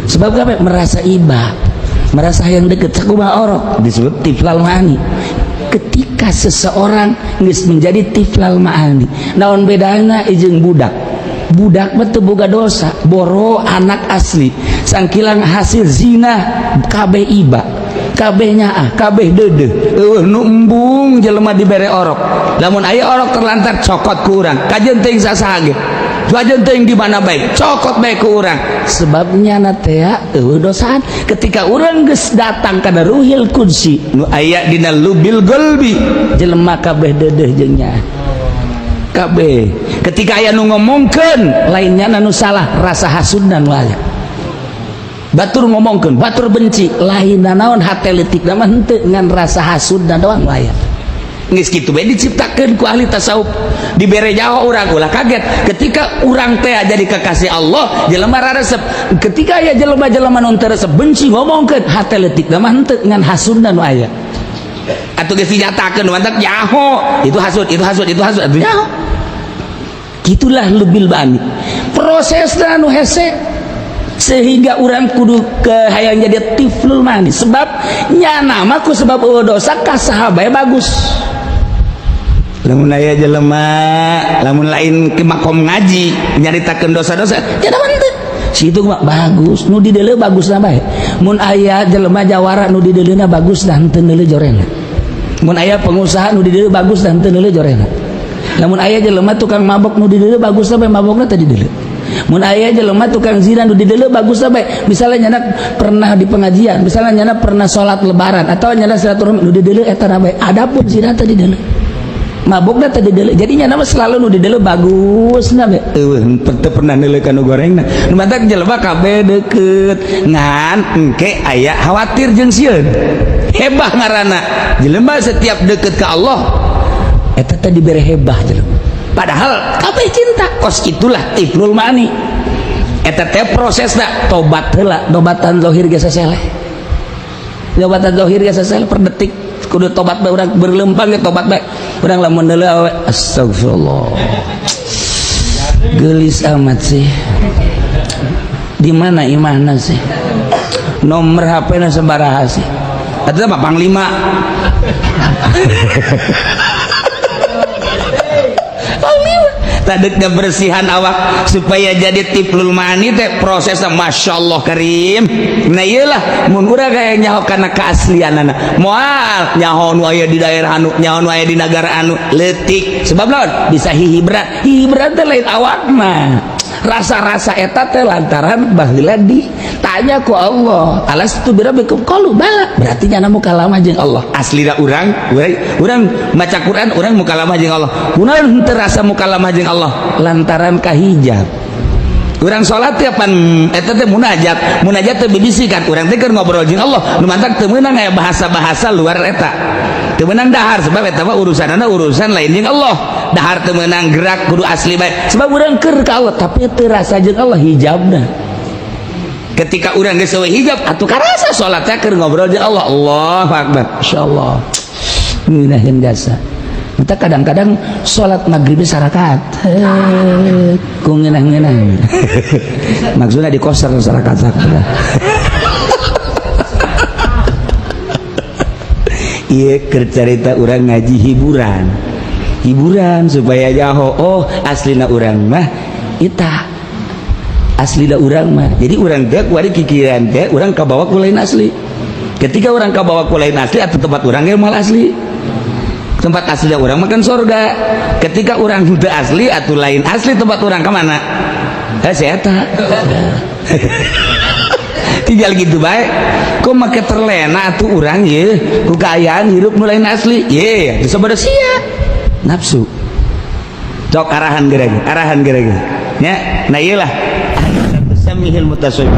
sebab kabeh merasa iba, merasa yang deket. Sakumaha orok disebut tiflal ma'ani. Ketika seseorang geus menjadi tiflal ma'ani, naon bedana jeung budak? Budak mah teu boga dosa, boro anak asli sangkilang hasil zina, kabeh iba, kabeh nyaah, kabeh deudeuh, eueuh nu embung jelema dibere orok. Lamun aya orok terlantar, cokot ku urang, kajeun teuing sasaha ge, kajeun teuing di mana bae, cokot bae ku urang, sebabnya na teh eueuh dosaan. Ketika urang geus datang kana ruhil qudsi nu aya dina lubil qalbi, jelema kabeh deudeuh jeung nyaah kabeh. Ketika aya nu ngomongkeun lainnya nu salah, rasa hasudna nu aya, batur ngomongkeun, batur benci, lain naon, hate leutik mah henteu, ngan rasa hasudna doang nu aya. Geus kitu bae diciptakeun ku ahli tasawuf, dibere nyaho urang ulah kaget ketika urang teh jadi kekasih Allah, jelema raresep. Ketika aya jelema-jelema nu teu resep, benci, ngomongkeun, hate leutik mah henteu, ngan hasudna nu aya. Atuh geus dinyatakeun, mantap nyaho itu hasud, itu hasud, itu hasud, atuh nyaho. Gitulah lebih bani. Prosesna nu hese sehingga urang kudu ke hayang jadi tiflul manis, sebab nyana mah ku sebab euweuh dosa ka saha bae bagus. Lamun aya jelema, lamun lain ke makom ngaji nyaritakeun dosa-dosa, jadi mah teu si itu mah bagus, nu di deuleu bagus bae. Mun aya jelema jawara, nu di deuleuna bagus dan henteu neuleu jorena. Mun aya pengusaha, nu di deuleu bagus dan henteu neuleu jorena. Lamun aya jelema tukang mabok, nu di deuleu bagus bae, mabokna teh di deuleu. Mun aya jelema tukang zina, nu di deuleu bagus bae. Misalnya nyana pernah di pengajian, misalnya nyana pernah sholat Lebaran atau nyana silaturahmi, nu di deuleu eta bae. Adapun zina teh di deuleu, mabokna teh di deuleu. Jadi nyana mah selalu nu di deuleu bagus na bae, euweuh teu pernah neuleu ka nu gorengna. Nu matak jelema kabeh deukeut, ngan engke aya khawatir jeung sieun. Hebah ngaranna jelema setiap deket ke Allah, eta teh dibere hebah jelema, padahal kabeh cinta. Kos itulah tiflul mani. Eta teh prosesna tobat heula, tobatan zahir ge saseleh, tobatan zahir ge saseleh. Per detik kudu tobat bae urang, berlempang ge tobat bae urang. Lamun deuleu awewe, astagfirullah, gelis amat sih, di mana imahna sih, nomor HP na sabaraha sih, atau apa, panglima. Panglima tadek kebersihan awak supaya jadi tiflul mani teh prosesnya masya Allah karim. Nah, iyalah, mun urang kaya nyaho kana keaslianana, moal nyaho nu aya di daerah anu, nyaho nu aya di negara anu leutik. Sebab naon? Bisa hihibran hihibran teh lain awakna, rasa-rasa eta teh lantaran baheula ditanya ku Allah, alastu birabbikum qalu bala. Berarti nyana mukalamah jeung Allah. Aslina urang urang maca Quran, urang mukalamah jeung Allah. Kunaon henteu rasa mukalamah jeung Allah? Lantaran kahijab. Urang salat teh pan eta teh munajat. Munajat teh bibisikan urang teh keur ngobrol jeung Allah. Nu mantak teu meunang aya bahasa-bahasa luar eta, teu meunang dahar, sebab eta mah urusanana urusan lain jeung Allah. Dahar teu meunang, gerak kudu asli bae, sebab urang keur ka Allah, tapi teu rasa jeung Allah, hijabna. Ketika urang geus eueuh hijab atuh karasa salat teh keur ngobrol jeung Allah. Allahu akbar, insyaallah ngeunaheun jasa. Kita kadang-kadang sholat maghrib sarakaat ku ngeunah-ngeunah, maksudnya di koser sarakaat. Iya, keur carita urang ngaji hiburan hiburan supaya jaho, oh, aslina urang mah ita, aslina urang mah. Jadi urang teh kuari kikiran teh urang kabawa ku lain asli. Ketika urang kabawa ku lain asli atau tempat urang ge moal asli. Tempat asli urang makan surga. Ketika urang henteu asli atau lain asli tempat urang, kemana eh si eta tinggal gitu baik. Kok make terlena atuh urang ye ku kaayaan hirup nu lain asli ye, disebut sia nafsu. Cok arahan gerege, arahan gerege nya. Nah, iyalah, samihil mutasawwif.